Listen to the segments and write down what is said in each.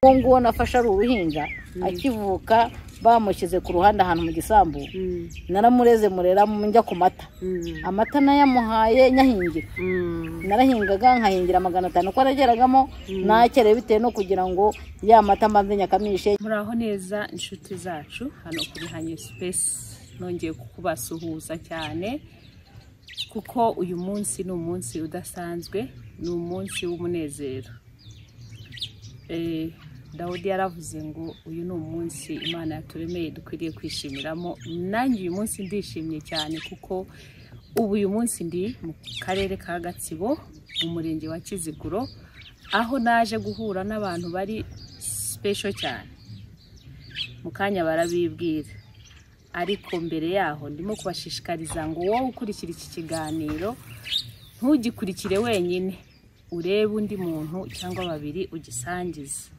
Uwo nguwo nafashe ari uruhinja akivuka, bamushyize ku ruhande ahantu mu gisambu, naramureze murera njya ku mata. Amata nayamuhaye nyahingira, narahingaga nkahingira 500 ko arageragamo nakerewe bitewe no kugira ngo ya mata mbanze nyakamishe. Muraho neza inshuti zacu hano kuri Hanyu Space, nongeye kubasuhuza cyane kuko uyu munsi ni umunsi udasanzwe, ni umunsi w'umunezero. Dawudi yaravuze ngo uyu ni umunsi Imana yaturemeye dukwiriye kwishimiramo. Nanjye uyu munsi ndishimye cyane kuko ubu uyu munsi ndi mu karere ka Gatsibo mu murenge wa Kiziguro, aho naje guhura n'abantu bari special cyane. Mu kanya barabibwira, ariko mbere yaho ndimo kubashishikariza ngo wowe ukurikira iki kiganiro ntugikurikire wenyine, urebe undi muntu cyangwa babiri ugisangize,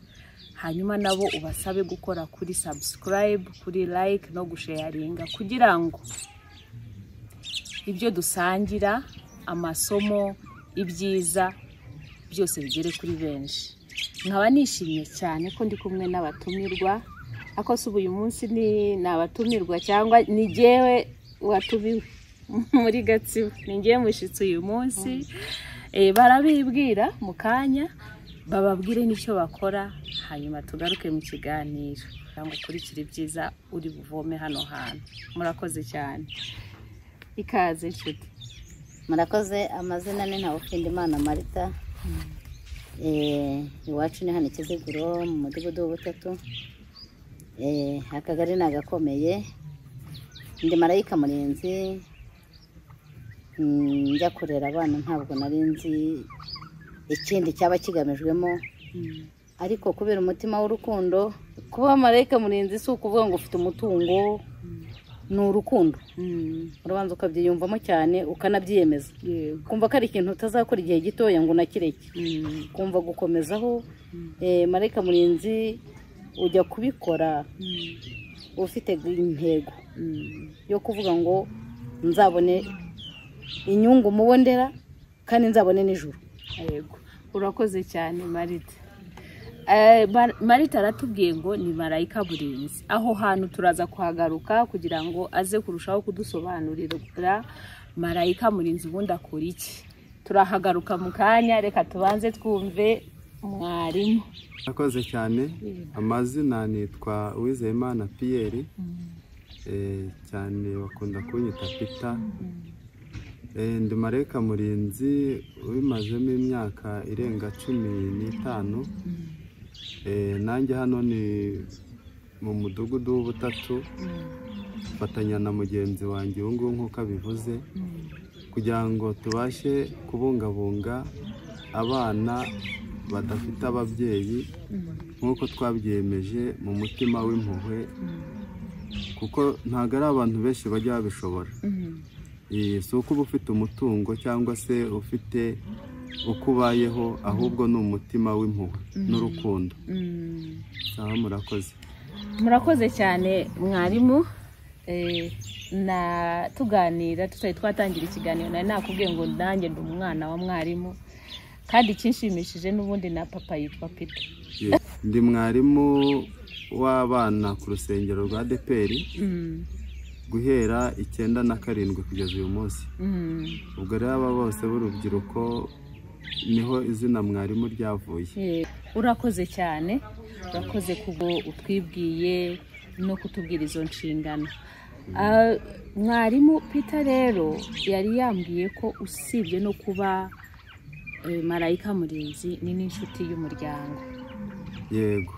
hanyuma nabo ubasabe gukora kuri subscribe, kuri like no gusharinga, kugira ngo ibyo dusangira, amasomo, ibyiza byose bigere kuri benshi. Nkaba nishimye cyane ko ndi kumwe n'abatumirwa. Ako si uyu munsi ni abatumirwa cyangwa ni jyewe watumiwe muri Gatsibo, ni njyewe mushyitsi uyu munsi. Barabibwira mu kanya, bababwire n'icyo bakora, hanyuma tugaruke mu kiganiro cyangwa ukurikire ibyiza uri buvome hano hantu. Murakoze cyane, ikaze inshuti. Murakoze. Amazina ni Ntawufindimana Marita. Iwacu ni hano Kiziguro mu mudugudu w'Ubutatu, akagari ni agakomeye. Ndi marayika murinzi, njya kurera abana ntabwo nari nzi ikindi cyaba kigamijwemo, ariko kubera umutima w'urukundo. Kuba marayika murinzi si ukuvuga ngo ufite umutungo, ni urukundo. Urabanza ukabyiyumvamo cyane ukanabyiyemeza, kumva ko ari ikintu utazakora igihe gitoya ngo unakireke, kumva gukomezaho. Marayika murinzi ujya kubikora ufite intego yo kuvuga ngo nzabone inyungu mubondera kandi nzabone nijoro. Yego, urakoze cyane Marita. Marita aratubwiye ngo ni marayika burinzi. Aho hantu turaza kuhagaruka kugira ngo aze kurushaho kudusobanurira marayika murinzi ubundi akora iki. Turahagaruka mu kanya, reka tubanze twumve mwarimu. Urakoze cyane. Amazina nitwa Uwizeyimana Pierre, cyane bakunda kunyita Peter. Ndi marayika murinzi ubimazemo imyaka irenga 15. Nanjye hano ni mu mudugudu w'Ubutatu, mfatanya na mugenzi wanjye ubu ngubu nk'uko abivuze, kugira ngo tubashe kubungabunga abana badafite ababyeyi nk'uko twabyiyemeje mu mutima w'impuhwe, kuko ntabwo ari abantu benshi bajya babishobora. Si uko uba ufite umutungo cyangwa se ufite uko ubayeho, ahubwo ni umutima w'impuhwe n'urukundo. Sawa, murakoze. Murakoze cyane mwarimu. Na tuganira tutari twatangira ikiganiro, nari nakubwiye ngo nanjye ndi umwana wa mwarimu, kandi ikinshimishije n'ubundi na papa yitwa Peter. Ndi mwarimu w'abana ku rusengero rwa ADEPR guhera 97 kugeza uyu munsi. Ubwo rero aba bose b'urubyiruko niho izina mwarimu ryavuye. Urakoze cyane, urakoze kubwo utwibwiye no kutubwira izo nshingano. Mwarimu Peter rero yari yambwiye ko usibye no kuba marayika murinzi ni n'inshuti y'umuryango. Yego,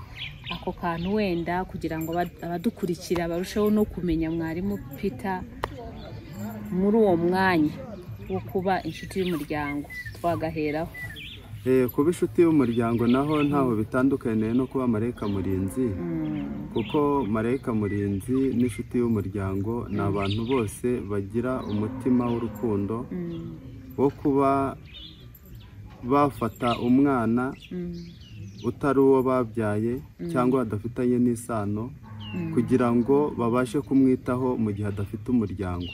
ako kantu wenda kugira ngo abadukurikira barusheho no kumenya mwarimu Peter muri uwo mwanya wo kuba inshuti y'umuryango twagaheraho. Kuba inshuti y'umuryango naho ntaho bitandukaniye no kuba marayika murinzi, kuko marayika murinzi n'inshuti y'umuryango ni abantu bose bagira umutima w'urukundo wo kuba bafata umwana utari uwo babyaye cyangwa badafitanye n'isano, kugira ngo babashe kumwitaho mu gihe adafite umuryango.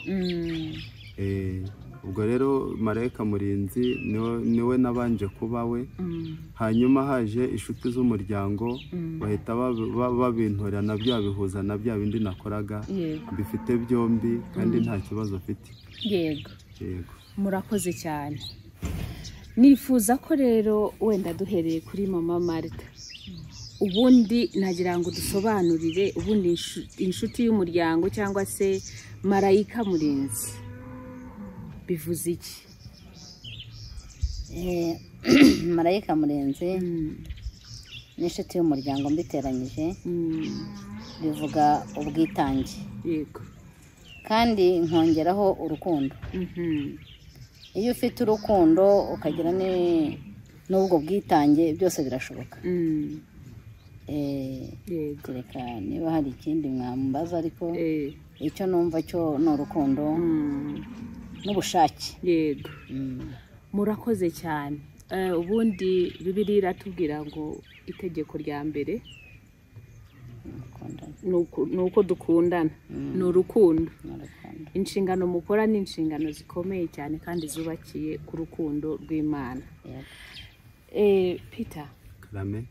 Ubwo rero marayika murinzi niwe nabanje kuba we. Hanyuma haje inshuti z'umuryango bahita babintorera na bya bihuza na bya bindi nakoraga. Bifite byombi kandi nta kibazo mfite. Yego. Murakoze cyane. Nifuza ko rero wenda duhereye kuri mama Martha, ubundi nagira ngo dusobanurire ubundi inshuti y'umuryango cyangwa se marayika murinzi bivuze iki? Marayika murinzi n'inshuti y'umuryango mbiteranyije bivuga ubwitange. Yego. Kandi nkongeraho urukundo. Iyo ufite urukundo ukagira n'ubwo bwitange byose birashoboka. Reka niba hari ikindi mwambaza, ariko icyo numva cyo ni urukundo n'ubushake. Yego. Murakoze cyane. Ubundi Bibiliya iratubwira ngo itegeko rya mbere ni uko dukundana, ni urukundo. Inshingano mukora ni inshingano zikomeye cyane kandi zubakiye ku rukundo rw'Imana. Peter, Karame.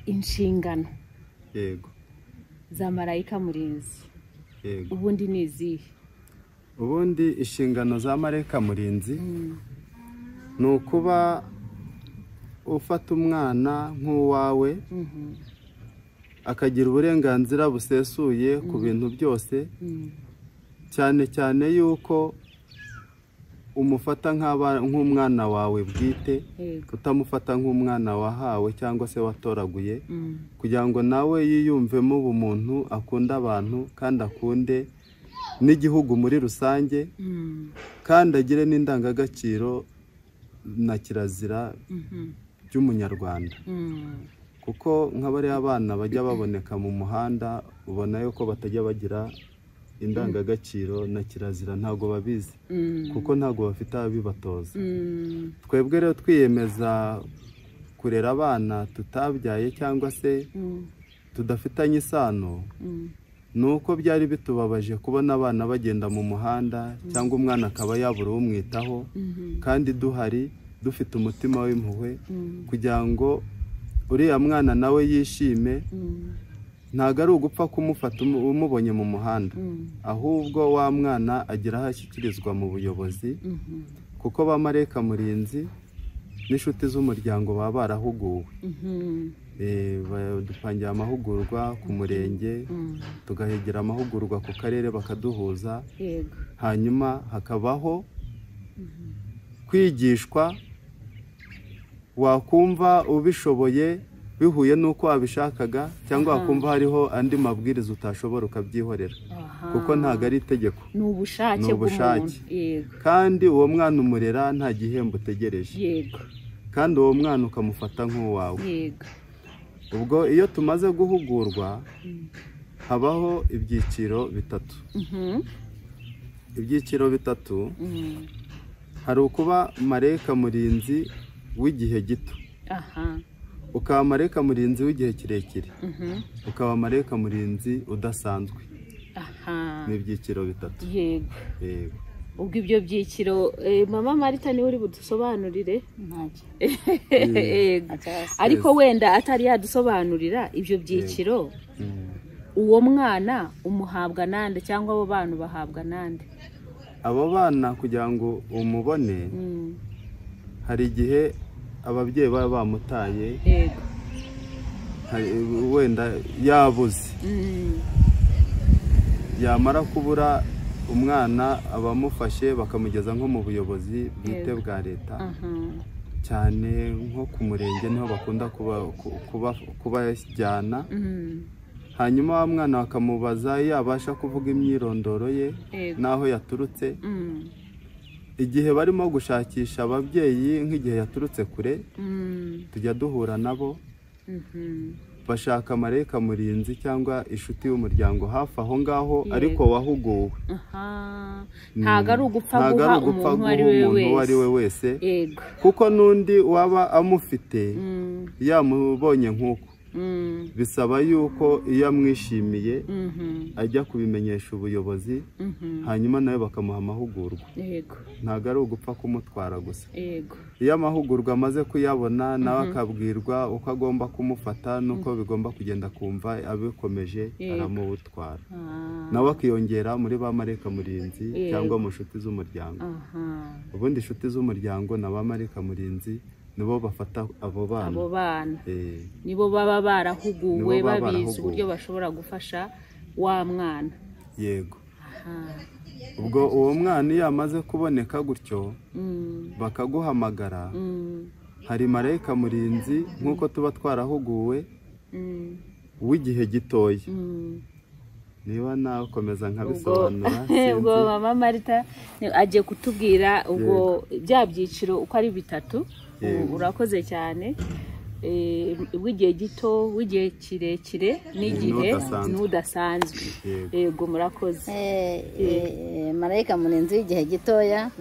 Inshingano yego za marayika murinzi yego ubundi ni izihe? Ubundi inshingano za marayika murinzi ni ukuba ufata umwana nk'uwawe, akagira uburenganzira busesuye ku bintu byose, cyane cyane yuko umufata nk'umwana wawe bwite, utamufata nk'umwana wahawe cyangwa se watoraguye, kugira ngo nawe yiyumvemo ubumuntu, akunda abantu kandi akunde n'igihugu muri rusange, kandi agire n'indangagaciro na kirazira by'umunyarwanda. Kuko nk'abariya abana bajya baboneka mu muhanda ubona yuko batajya bagira indangagaciro na kirazira, ntabwo babizi kuko ntabwo bafite ababibatoza. Twebwe rero twiyemeza kurera abana tutabyaye cyangwa se tudafitanye isano, ni uko byari bitubabaje kubona abana bagenda mu muhanda cyangwa umwana akaba yabura umwitaho, kandi duhari dufite umutima w'impuhwe kugira ngo uriya mwana nawe yishime. Ntabwo ari ugupfa kumufata umubonye mu muhanda, ahubwo wa mwana agira aho ashyikirizwa mu buyobozi, kuko ba marayika murinzi n'inshuti z'umuryango baba barahuguwe. Badupangira amahugurwa ku murenge, tugahigira amahugurwa ku karere bakaduhuza, hanyuma hakabaho kwigishwa. Wakumva ubishoboye bihuye n'uko wabishakaga, cyangwa wakumva hariho andi mabwiriza utashobora ukabyihorera, kuko ntabwo ari itegeko, ni ubushake bw'umuntu. Kandi uwo mwana umurera nta gihembo utegereje, kandi uwo mwana ukamufata nk'uwawe. Ubwo iyo tumaze guhugurwa habaho ibyiciro bitatu. Ibyiciro bitatu, hari ukuba marayika murinzi w'igihe gito, ukaba marayika murinzi w'igihe kirekire, ukaba marayika murinzi udasanzwe. Ni ibyiciro bitatu. Yego. Ubwo ibyo byiciro mama Martha niwe uri budusobanurire. Ariko wenda atari yadusobanurira ibyo byiciro, uwo mwana umuhabwa nande cyangwa abo bantu bahabwa nande? Abo bana kugira ngo umubone, hari igihe ababyeyi baba bamutaye, wenda yabuze, yamara kubura umwana abamufashe bakamugeza nko mu buyobozi bwite bwa leta, cyane nko ku murenge niho bakunda kubajyana. Hanyuma wa mwana bakamubaza yabasha kuvuga imyirondoro ye n'aho yaturutse. Igihe barimo gushakisha ababyeyi nk'igihe yaturutse kure, tujya duhura nabo bashaka marayika murinzi cyangwa inshuti y'umuryango hafi aho ngaho, ariko wahuguwe. Ntabwo ari ugupfa guha umuntu uwo ari we wese, kuko n'undi waba amufite yamubonye nk'uko Bisaba yuko iyo amwishimiye ajya kubimenyesha ubuyobozi, hanyuma nawe bakamuha amahugurwa. Ntabwo ari ugupfa kumutwara gusa. Iyo amahugurwa amaze kuyabona nawe akabwirwa uko agomba kumufata n'uko bigomba kugenda, kumva abikomeje aramutwara, nawe akiyongera muri ba marayika murinzi cyangwa mu nshuti z'umuryango. Ubundi inshuti z'umuryango na ba marayika murinzi nibo bafata abo bana. Abo bana nibo baba barahuguwe, babizi uburyo bashobora gufasha wa mwana. Yego. Ubwo uwo mwana iyo amaze kuboneka gutyo bakaguhamagara, hari marayika murinzi nk'uko tuba twarahuguwe w'igihe gitoya. Niba nakomeza nkabisobanura. Ubwo mama Marita agiye kutubwira ubwo bya byiciro uko ari bitatu. Urakoze cyane. W'igihe gito, w'igihe kirekire n'igihe n'udasanzwe. Yego, murakoze. Marayika murinzi w'igihe gitoya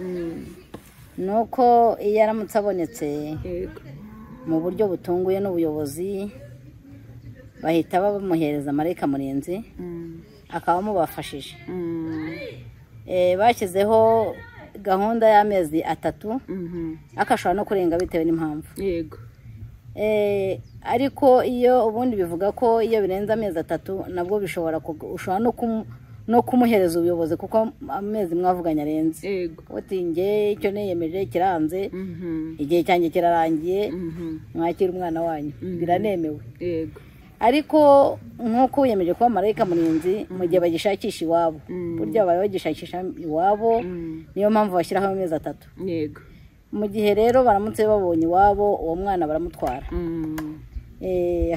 nuko iyo aramutse abonetse mu buryo butunguye n'ubuyobozi, bahita bamuhereza marayika murinzi akaba amubafashije. Bashyizeho gahunda y'amezi 3, akashobora no kurenga bitewe n'impamvu. Yego. Ariko iyo ubundi bivuga ko iyo birenze amezi 3 nabwo bishobora ushobora no kumuhereza ubuyobozi, kuko amezi mwavuganye arenze. Yego. Uti nge icyo niyemeje kiranze, igihe cyanjye kirarangiye, mwakira umwana wanyu, biranemewe. Yego. Ariko nk'uko wiyemeje kuba marayika murinzi mu gihe bagishakisha iwabo, burya baba bagishakisha iwabo, niyo mpamvu bashyiraho amezi 3. Yego. Mu gihe rero baramutse babonye iwabo, uwo mwana baramutwara.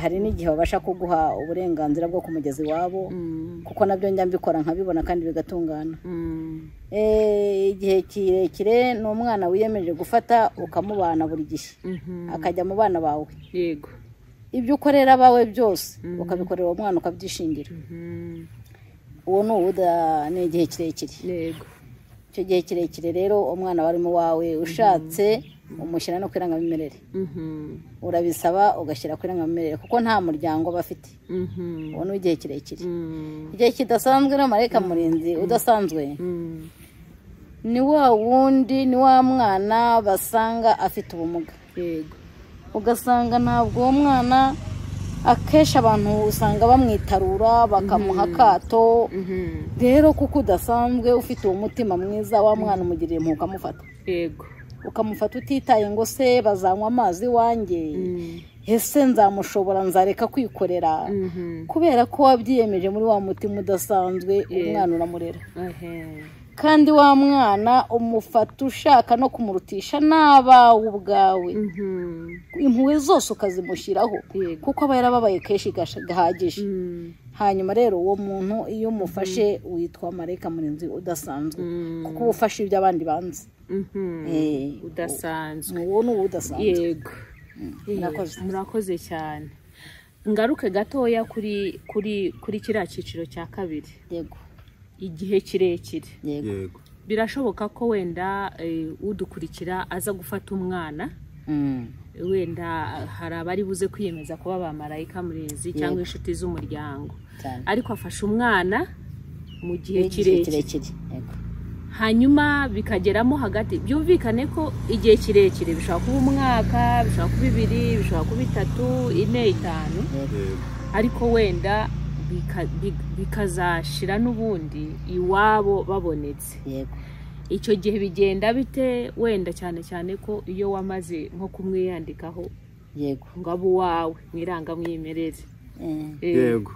Hari n'igihe babasha kuguha uburenganzira bwo kumugeza iwabo, kuko nabyo njya mbikora nkabibona kandi bigatungana. Igihe kirekire ni umwana wiyemeje gufata ukamubana buri gihe, akajya mu bana bawe. Yego. Ibyo ukorera abawe byose ukabikorera uwo mwana ukabyishingira. Uwo ni igihe kirekire. Yego. Icyo gihe kirekire rero umwana warimo wawe ushatse umushyira no ku irangamimerere. Urabisaba ugashyira ku irangamimerere kuko nta muryango bafite. Uwo ni igihe kirekire. Igihe kidasanzwe no marayika murinzi udasanzwe ni wa wundi, ni wa mwana basanga afite ubumuga. Yego. Ugasanga ntabwo uwo mwana akesha abantu usanga bamwitarura bakamuha akato. Rero kuko udasanzwe ufite uwo mutima mwiza, wa mwana umugiriye impuhwe ukamufata. Yego. Ukamufata utitaye ngo se bazanywa amazi wanjye, ese nzamushobora, nzareka kwikorera, kubera ko wabyiyemeje muri wa mutima udasanzwe, umwana uramurera. Kandi wa mwana umufata ushaka no kumurutisha n'abawe ubwawe, impuhwe zose ukazimushyiraho, kuko aba yarababaye kenshi gahagije. Hanyuma rero uwo muntu iyo umufashe witwa marayika murinzi udasanzwe, kuko uba ufashe ibyo abandi banze. Udasanzwe. Uwo ni udasanzwe. Yego. Murakoze cyane. Ngaruke gatoya kuri kuri kuri kiriya cyiciro cya kabiri. Yego. Igihe kirekire. Yego. Birashoboka ko wenda udukurikira aza gufata umwana, wenda hari abari buze kwiyemeza kuba ba marayika murinzi cyangwa inshuti z'umuryango, ariko afasha umwana mu gihe kirekire. Hanyuma bikageramo hagati, byumvikane ko igihe kirekire bishobora kuba umwaka, bishobora kuba 2, bishobora kuba 3, 4, 5, ariko wenda bikazashira n'ubundi iwabo babonetse. Yego. Icyo gihe bigenda bite? Wenda cyane cyane ko iyo wamaze nko kumwiyandikaho, yego, ngo abe uwawe mwirangamwimerere. Yego.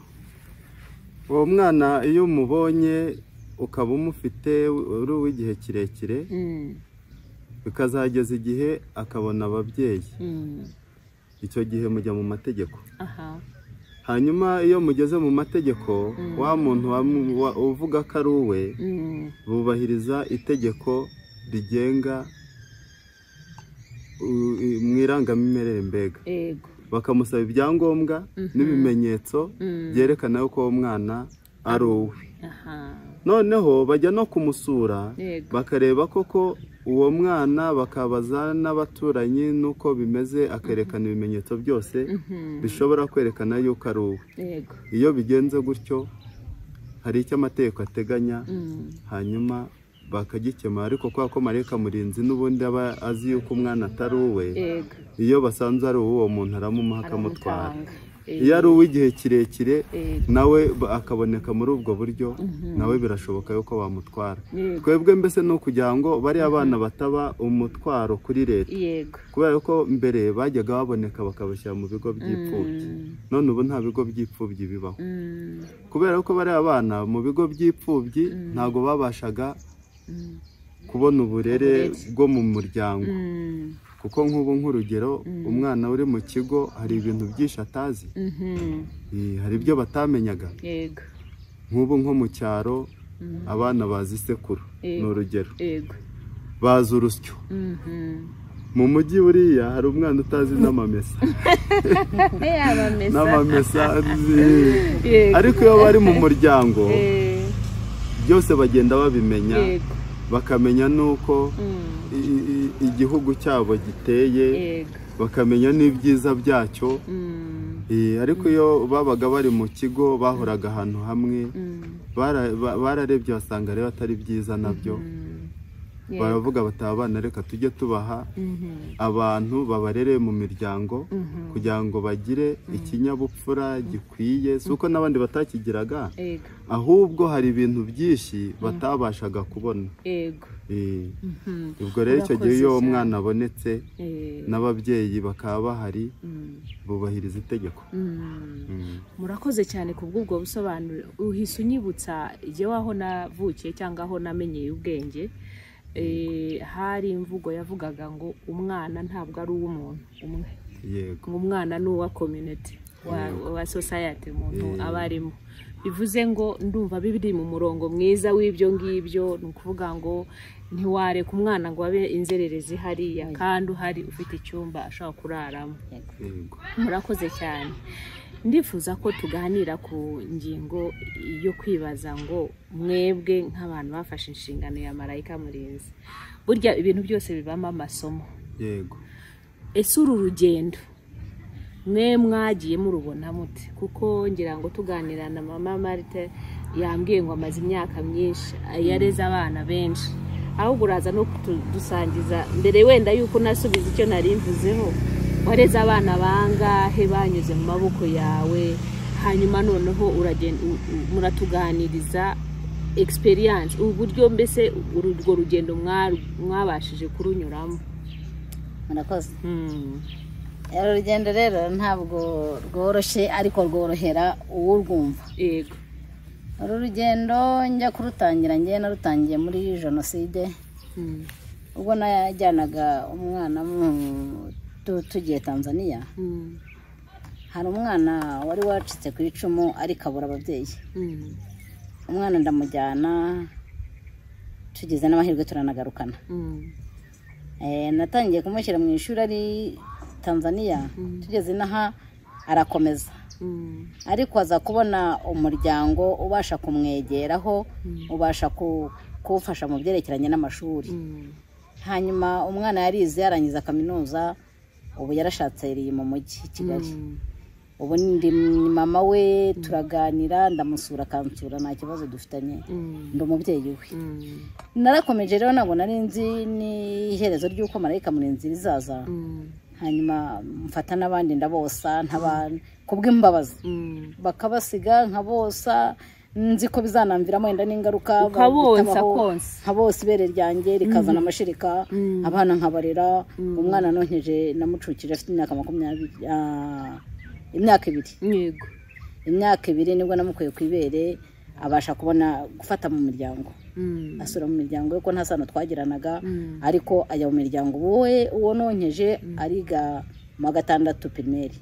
Uwo mwana iyo umubonye ukaba umufite uri uw'igihe kirekire, bikazageza igihe akabona ababyeyi, icyo gihe mujya mu mategeko. Hanyuma iyo mugeze mu mategeko, wa muntu uvuga ko ari uwe, bubahiriza itegeko rigenga mu irangamimerere mbega. Bakamusaba ibyangombwa n'ibimenyetso byerekana ko uwo mwana ari uwe. Noneho bajya no kumusura bakareba koko uwo mwana, bakabaza n'abaturanyi n'uko bimeze, akerekana ibimenyetso byose bishobora kwerekana yuko ari uwe. Iyo bigenze gutyo hari icyo amategeko ateganya, hanyuma bakagikemura. Ariko kubera ko marayika murinzi n'ubundi aba azi yuko umwana atari uwe, iyo basanze ari uwo muntu aramumuha akamutwara. Iyo ari uw'igihe kirekire nawe akaboneka muri ubwo buryo, nawe birashoboka yuko bamutwara. Twebwe mbese ni ukugira ngo bariya bana bataba umutwaro kuri leta, kubera ko mbere bajyaga baboneka bakabashyira mu bigo by'imfubyi, none ubu nta bigo by'imfubyi bibaho. Kubera ko bariya bana mu bigo by'imfubyi ntabwo babashaga kubona uburere bwo mu muryango, kuko nk'ubu nk'urugero umwana uri mu kigo hari ibintu byinshi atazi, hari ibyo batamenyaga. Nk'ubu nko mu cyaro abana bazi isekuru ni urugero, bazi urusyo. Mu mujyi buriya hari umwana utazi n'amamesa n'amamesa, ariko iyo bari mu muryango byose bagenda babimenya, bakamenya nuko igihugu cyabo giteye, bakamenya n'ibyiza byacyo. Ariko iyo babaga bari mu kigo bahoraga ahantu hamwe, bararebye basanga rero atari byiza nabyo, baravuga bati abana reka tujye tubaha abantu babarere mu miryango kugira ngo bagire ikinyabupfura gikwiye. Si uko n'abandi batakigiraga, ahubwo hari ibintu byinshi batabashaga kubona. Ubwo rero icyo gihe iyo umwana abonetse n'ababyeyi bakaba bahari bubahiriza itegeko. Murakoze cyane ku bw'ubwo busobanuro. Uhise unyibutsa igihe aho navukiye cyangwa aho namenyeye ubwenge, hari imvugo yavugaga ngo umwana ntabwo ari uw'umuntu umwe, umwana ni uwa community, wa society umuntu aba arimo. Bivuze ngo ndumva biri mu murongo mwiza w'ibyo ngibyo. Ni ukuvuga ngo ntiwareka umwana ngo abe inzererezi hariya kandi uhari ufite icyumba ashobora kuraramo. Murakoze cyane. Ndifuza ko tuganira ku ngingo yo kwibaza ngo mwebwe nk'abantu bafashe inshingano ya marayika murinzi, burya ibintu byose bibamo amasomo. Yego. Ese uru rugendo mwe mwagiye murubona mute? Kuko ngira ngo tuganira na mama Marite yambwiye ngo amaze imyaka myinshi yareze abana benshi, ahubwo uraza no kudusangiza mbere wenda yuko nasubiza icyo nari mvuzeho. Wareze abana bangahe banyuze mu maboko yawe, hanyuma noneho uragenda muratuganiriza experience, uburyo mbese urwo rugendo mwabashije kurunyuramo. Murakoze. Uru rugendo rero ntabwo rworoshye, ariko rworohera uwurwumva. Yego. Uru rugendo njya kurutangira njye narutangiye muri jenoside, ubwo najyanaga umwana tugiye Tanzania. Hari umwana wari wacitse ku icumu ariko abura ababyeyi. Umwana ndamujyana, tugeze n'amahirwe turanagarukana. Natangiye kumushyira mu ishuri ari Tanzania, tugeze inaha arakomeza, ariko aza kubona umuryango ubasha kumwegeraho, ubasha kuwufasha mu byerekeranye n'amashuri. Hanyuma umwana yarize yarangiza kaminuza, ubu yarashatse iri mu mujyi i Kigali. Ubu ndi mama we, turaganira, ndamusura akansura, nta kibazo dufitanye, ndi umubyeyi we. Narakomeje rero, ntabwo nari nzi n'iherezo ry'uko marayika murinzi rizaza. Hanyuma mfata n'abandi ndabosa kubw'imbabazi, bakabasiga nkabosa, nzi ko bizanamviramo wenda n'ingaruka. Ukabonsa konsa nkabosa ibere ryanjye rikazana amashirika, abana nkabarera. Umwana nonkeje namucukije afite imyaka 20, imyaka 2. Yego. Imyaka 2 nibwo namukuye ku ibere, abasha kubona gufata mu miryango, asura mu miryango yuko nta sano twagiranaga, ariko ajya mu miryango. Wowe uwo nonkeje ariga mu 6 primaire.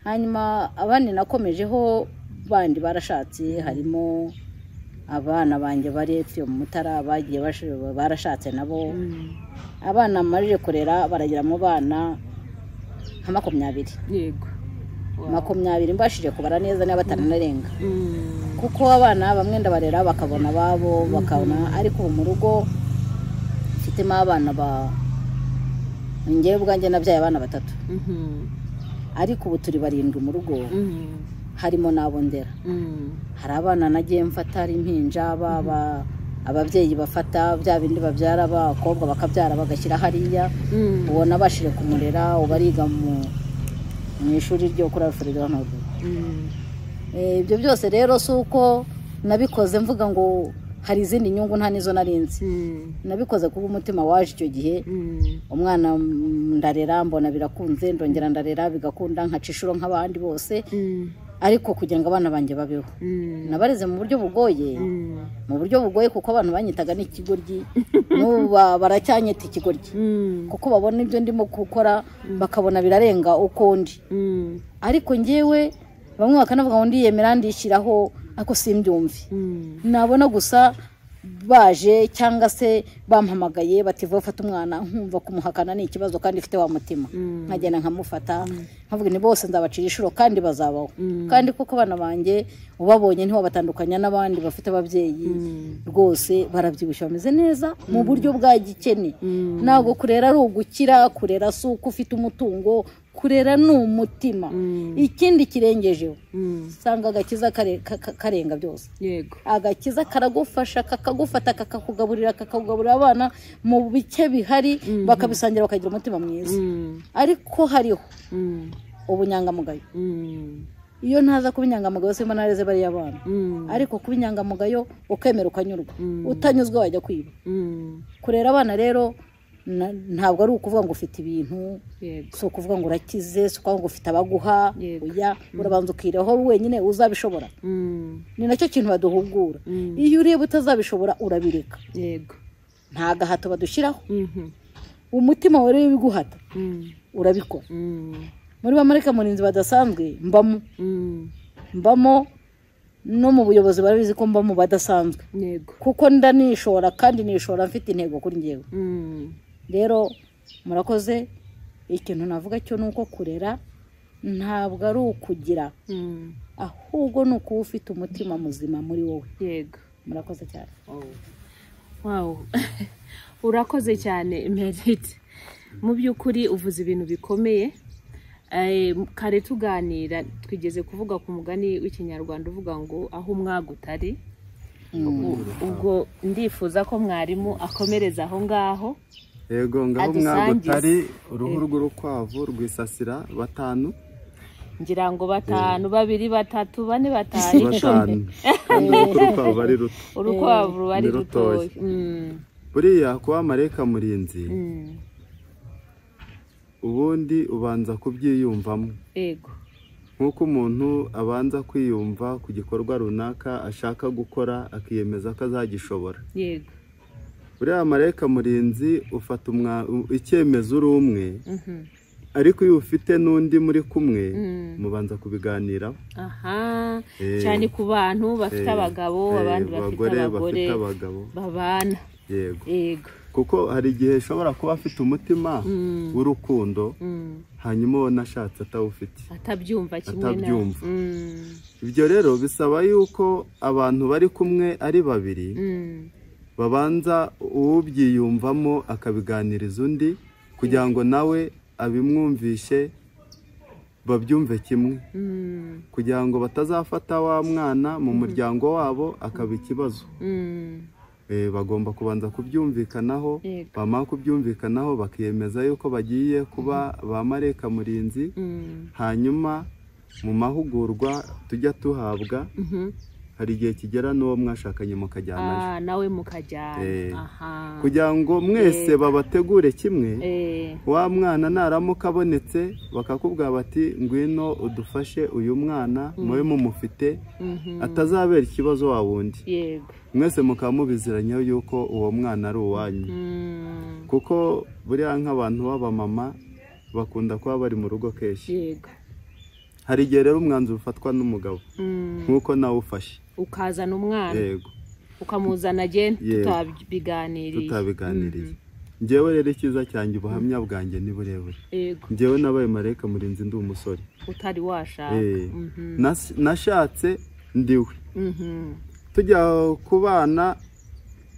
Hanyuma abandi nakomejeho bandi barashatse, harimo abana banjye bari epfo mu Mutara bagiye barashatse nabo. Abana marije kurera baragira mu bana nka 20. Yego. 20 mbashije kubara neza niba bataranarenga. Kuko abana bamwe ndabarera bakabona babo bakabona, ariko ubu mu rugo mfitemo abana ba njyewe ubwanjye nabyaye abana 3. Ariko ubu turi 7 mu rugo. Harimo n'abo ndera. Hari abana nagiye mfata ari impinja, ababyeyi bafata bya bindi babyara abakobwa bakabyara bagashyira hariya, ubona bashire kumurera, ubariga mu ishuri ryo kuri Alfred Nobel. Ibyo byose rero si uko nabikoze mvuga ngo hari izindi nyungu, nta nizo narinzi. Nabikoze kuba umutima waje icyo gihe. Umwana ndarera mbona birakunze, ndongera ndarera bigakunda, nkaca inshuro nk'abandi bose. Ariko kugira ngo abana banjye babeho, nabareze mu buryo bugoye, mu buryo bugoye kuko abantu banyitaga n'ikigoryi, n'ubu baracyanyita ikigoryi, kuko babona ibyo ndimo gukora bakabona birarenga uko ndi. Ariko njyewe bamwe bakanavuga ngo ndiyemera ndishyiraho, ariko simbyumve. Nabona gusa baje cyangwa se bampamagaye bati vuba fata umwana, nkumva kumuhakana ni ikibazo kandi ifite wa mutima, nkagenda nkamufata nkavuga ni bose nzabacira inshuro kandi bazabaho. Kandi kuko abana banjye ubabonye ntiwabatandukanya n'abandi bafite ababyeyi, rwose barabyibushye bameze neza mu buryo bwa gikene. Ntabwo kurera ari ugukira, kurera si uko ufite umutungo, kurera ni umutima. Ikindi kirengejeho, usanga agakiza karenga byose. Yego, agakiza karagufasha, kakagufata, kakakugaburira, kakagaburira abana mu bice bihari, bakabisangira bakagira umutima mwiza. Ariko hariho ubunyangamugayo. Iyo ntaza kuba inyangamugayo simba nareze bariya abana. Ariko kuba inyangamugayo ukemera ukanyurwa, utanyuzwe wajya kwiba. Kurera abana rero ntabwo ari ukuvuga ngo ufite ibintu, si ukuvuga ngo urakize, si ukuvuga ngo ufite abaguha, oya, urabanza ukiraho wenyine uzabishobora. Ni nacyo kintu baduhugura. Iyo ureba utazabishobora urabireka. Yego, nta gahato badushyiraho. Umutima wawe rero biguhata urabikora. Muri bamarayika murinzi badasanzwe mbamo, mbamo no mu buyobozi barabizi ko mbamo badasanzwe. Yego, kuko ndanishora kandi nishora mfite intego kuri njyewe. Rero murakoze. Ikintu navuga cyo nuko kurera ntabwo ari ukugira, ahubwo ni ukuba ufite umutima muzima muri wowe. Yego, murakoze cyane. Wow, urakoze cyane Merite. Mu by'ukuri uvuze ibintu bikomeye. Kare tuganira twigeze kuvuga ku mugani w'ikinyarwanda uvuga ngo aho umwaga utari. Ubwo ndifuza ko mwarimu akomereza aho ngaho. Yego, ngaho umwaga utari, uruhu rw'urukwavu rwisasira 5. Ngira ngo 5, 2, 3, 4, 5, 10. Kandi urukwavu ari ruto. Urukwavu ruba ari rutoya. Buriya kuba marayika murinzi, ubundi ubanza kubyiyumvamo. Yego, nk'uko umuntu abanza kwiyumva ku gikorwa runaka ashaka gukora akiyemeza ko azagishobora. Yego, buriya marayika murinzi ufata icyemezo uri umwe, ariko iyo ufite n'undi muri kumwe mubanza kubiganiraho. Aha, cyane ku bantu bafite abagabo, abandi bafite abagore babana. Yego, yego, kuko hari igihe ushobora kuba afite umutima w'urukundo, hanyuma ubona ashatse atawufite, atabyumva kimwe na ibyo rero bisaba yuko abantu bari kumwe ari babiri babanza ubyiyumvamo akabiganiriza undi, kugira ngo nawe abimwumvishe babyumve kimwe, kugira ngo batazafata wa mwana mu muryango wabo akaba ikibazo. Bagomba kubanza kubyumvikanaho, bamara kubyumvikanaho bakiyemeza yuko bagiye kuba ba marayika murinzi. Hanyuma mu mahugurwa tujya tuhabwa, hari igihe kigera n'uwo mwashakanye mukajyanayo. Nawe mukajyana. Kugira ngo mwese babategure kimwe, wa mwana naramuka abonetse bakakubwira bati ngwino udufashe uyu mwana mube mumufite, atazabera ikibazo wa wundi. Yego, mwese mukaba mubiziranyeho yuko uwo mwana ari uwanyu. Kuko buriya nk'abantu b'abamama bakunda kuba bari mu rugo kenshi. Yego, hari igihe rero umwanzuro ufatwa n'umugabo nk'uko nawe ufashe ukazana umwana. Yego, ukamuzana agenda tutabiganiriye. Njyewe rero icyiza cyanjye, ubuhamya bwanjye ni burebure. Njyewe nabaye marayika murinzi ndi umusore utari washaka. Nashatse ndiwe. Tujya kubana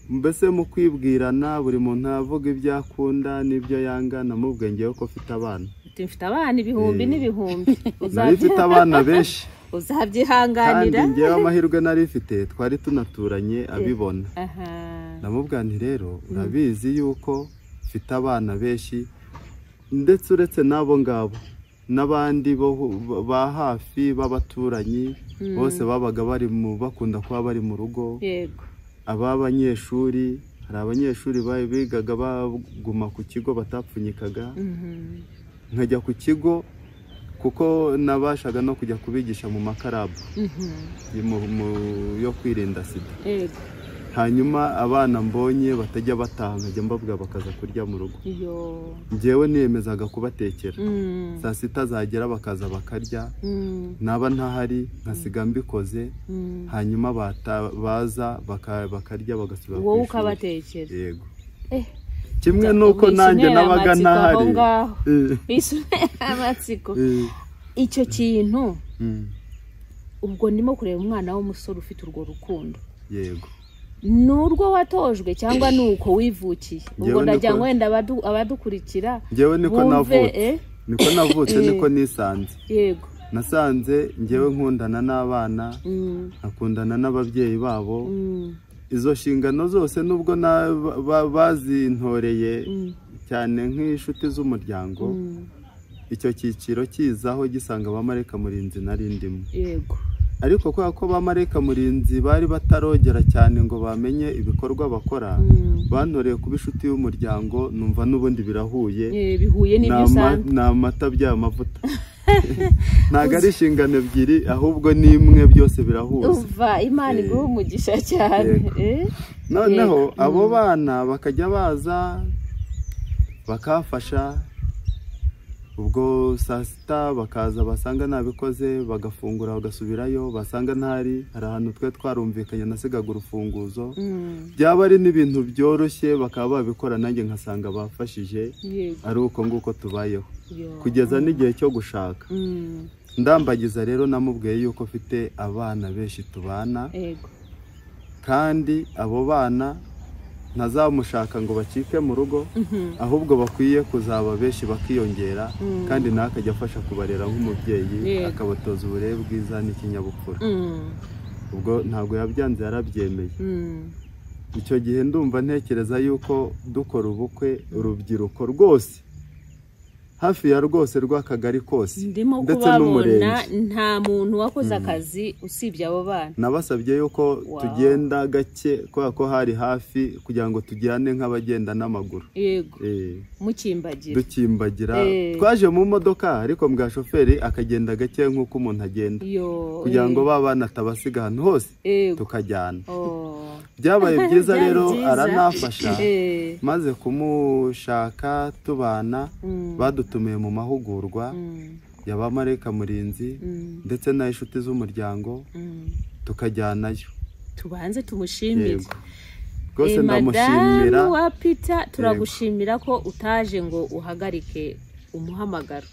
mbese mu kwibwirana, buri muntu avuga ibyo akunda n'ibyo yanga. Namubwiye ngewe ko mfite abana. Mfite abana ibihumbi n'ibihumbi. Nari mfite abana benshi. Uzabyihanganira. Kandi ngewe amahirwe nari mfite, twari tunaturanye abibona. Namubwira nti rero urabizi yuko mfite abana benshi, ndetse uretse n'abo ngabo n'abandi ba hafi b'abaturanyi bose babaga bari bakunda kuba bari mu rugo. Yego. Abanyeshuri, hari abanyeshuri bigaga baguma ku kigo batapfunyikaga. Nkajya ku kigo kuko nabashaga no kujya kubigisha mu makarabu yo kwirinda sida. Hanyuma abana mbonye batajya bataha nkajya mbabwira bakaza kurya mu rugo. Njyewe niyemezaga kubatekera. Saa sita zagera bakaza bakarya, naba ntahari nkasiga mbikoze, hanyuma baza bakarya bagasubira ku ishuri. Wowe ukabatekera? Yego. Kimwe nuko nanjye nabaga ntahari. Amatsiko. Icyo kintu ubwo ndimo kureba umwana w'umusore ufite urwo rukundo. Yego. Nurwo watojwe cyangwa nuko wivukiye? Ubwo ndagira ngo wenda abadukurikira njyewe niko navutse, niko navutse, niko nisanze. Yego. Nasanze njyewe nkundana n'abana, nkakundana n'ababyeyi babo. Izo nshingano zose nubwo bazintoreye cyane nk'inshuti z'umuryango, icyo cyiciro kizaho gisanga abamarayika murinzi nari ndimo. Yego. Ariko kubera ko abamarayika murinzi bari batarogera cyane ngo bamenye ibikorwa bakora, bantoreye kuba inshuti y'umuryango, numva n'ubundi birahuye. Bihuye n'ibyo usanzwe. Ni amata by'amavuta. Ntabwo ari inshingano ebyiri, ahubwo ni imwe, byose birahuza. Umva, Imana iguhe umugisha cyane. Noneho abo bana bakajya baza bakafasha, ubwo saa sita bakaza basanga nabikoze bagafungura bagasubirayo, basanga ntari, hari ahantu twe twarumvikanye nasigaga urufunguzo. Byaba ari n'ibintu byoroshye bakaba babikora, nanjye nkasanga bafashije. Ari uko nguko tubayeho kugeza n'igihe cyo gushaka. Ndambagiza rero namubwiye yuko mfite abana benshi tubana, kandi abo bana ntazamushaka ngo bacike mu rugo, ahubwo bakwiye kuzaba benshi bakiyongera, kandi nawe akajya afasha kubarera nk'umubyeyi, akabatoza uburere bwiza n'ikinyabupfura. Ubwo ntabwo yabyanze, yarabyemeye. Icyo gihe ndumva ntekereza yuko dukora ubukwe urubyiruko rwose hafi ya rwose rw'akagari kose, ndimo kubabona nta muntu wakoze akazi usibye abo bana. Nabasabye yuko tugenda gake kubera ko hari hafi, kugira ngo tujyane nk'abagenda n'amaguru. Yego. Mukimbagira. Dukimbagira. Twaje mu modoka ariko mbwa shoferi akagenda gake nk'uko umuntu agenda, kugira ngo ba bana atabasiga ahantu hose, tukajyana. Byabaye byiza rero, aranafasha. Maze kumushaka tubana, badutumiye mu mahugurwa y'abamarayika murinzi ndetse n'inshuti z'umuryango, tukajyanayo. Tubanze tumushimire rwose, ndamushimira. Madamu wa Peter, turagushimira ko utaje ngo uhagarike umuhamagaro.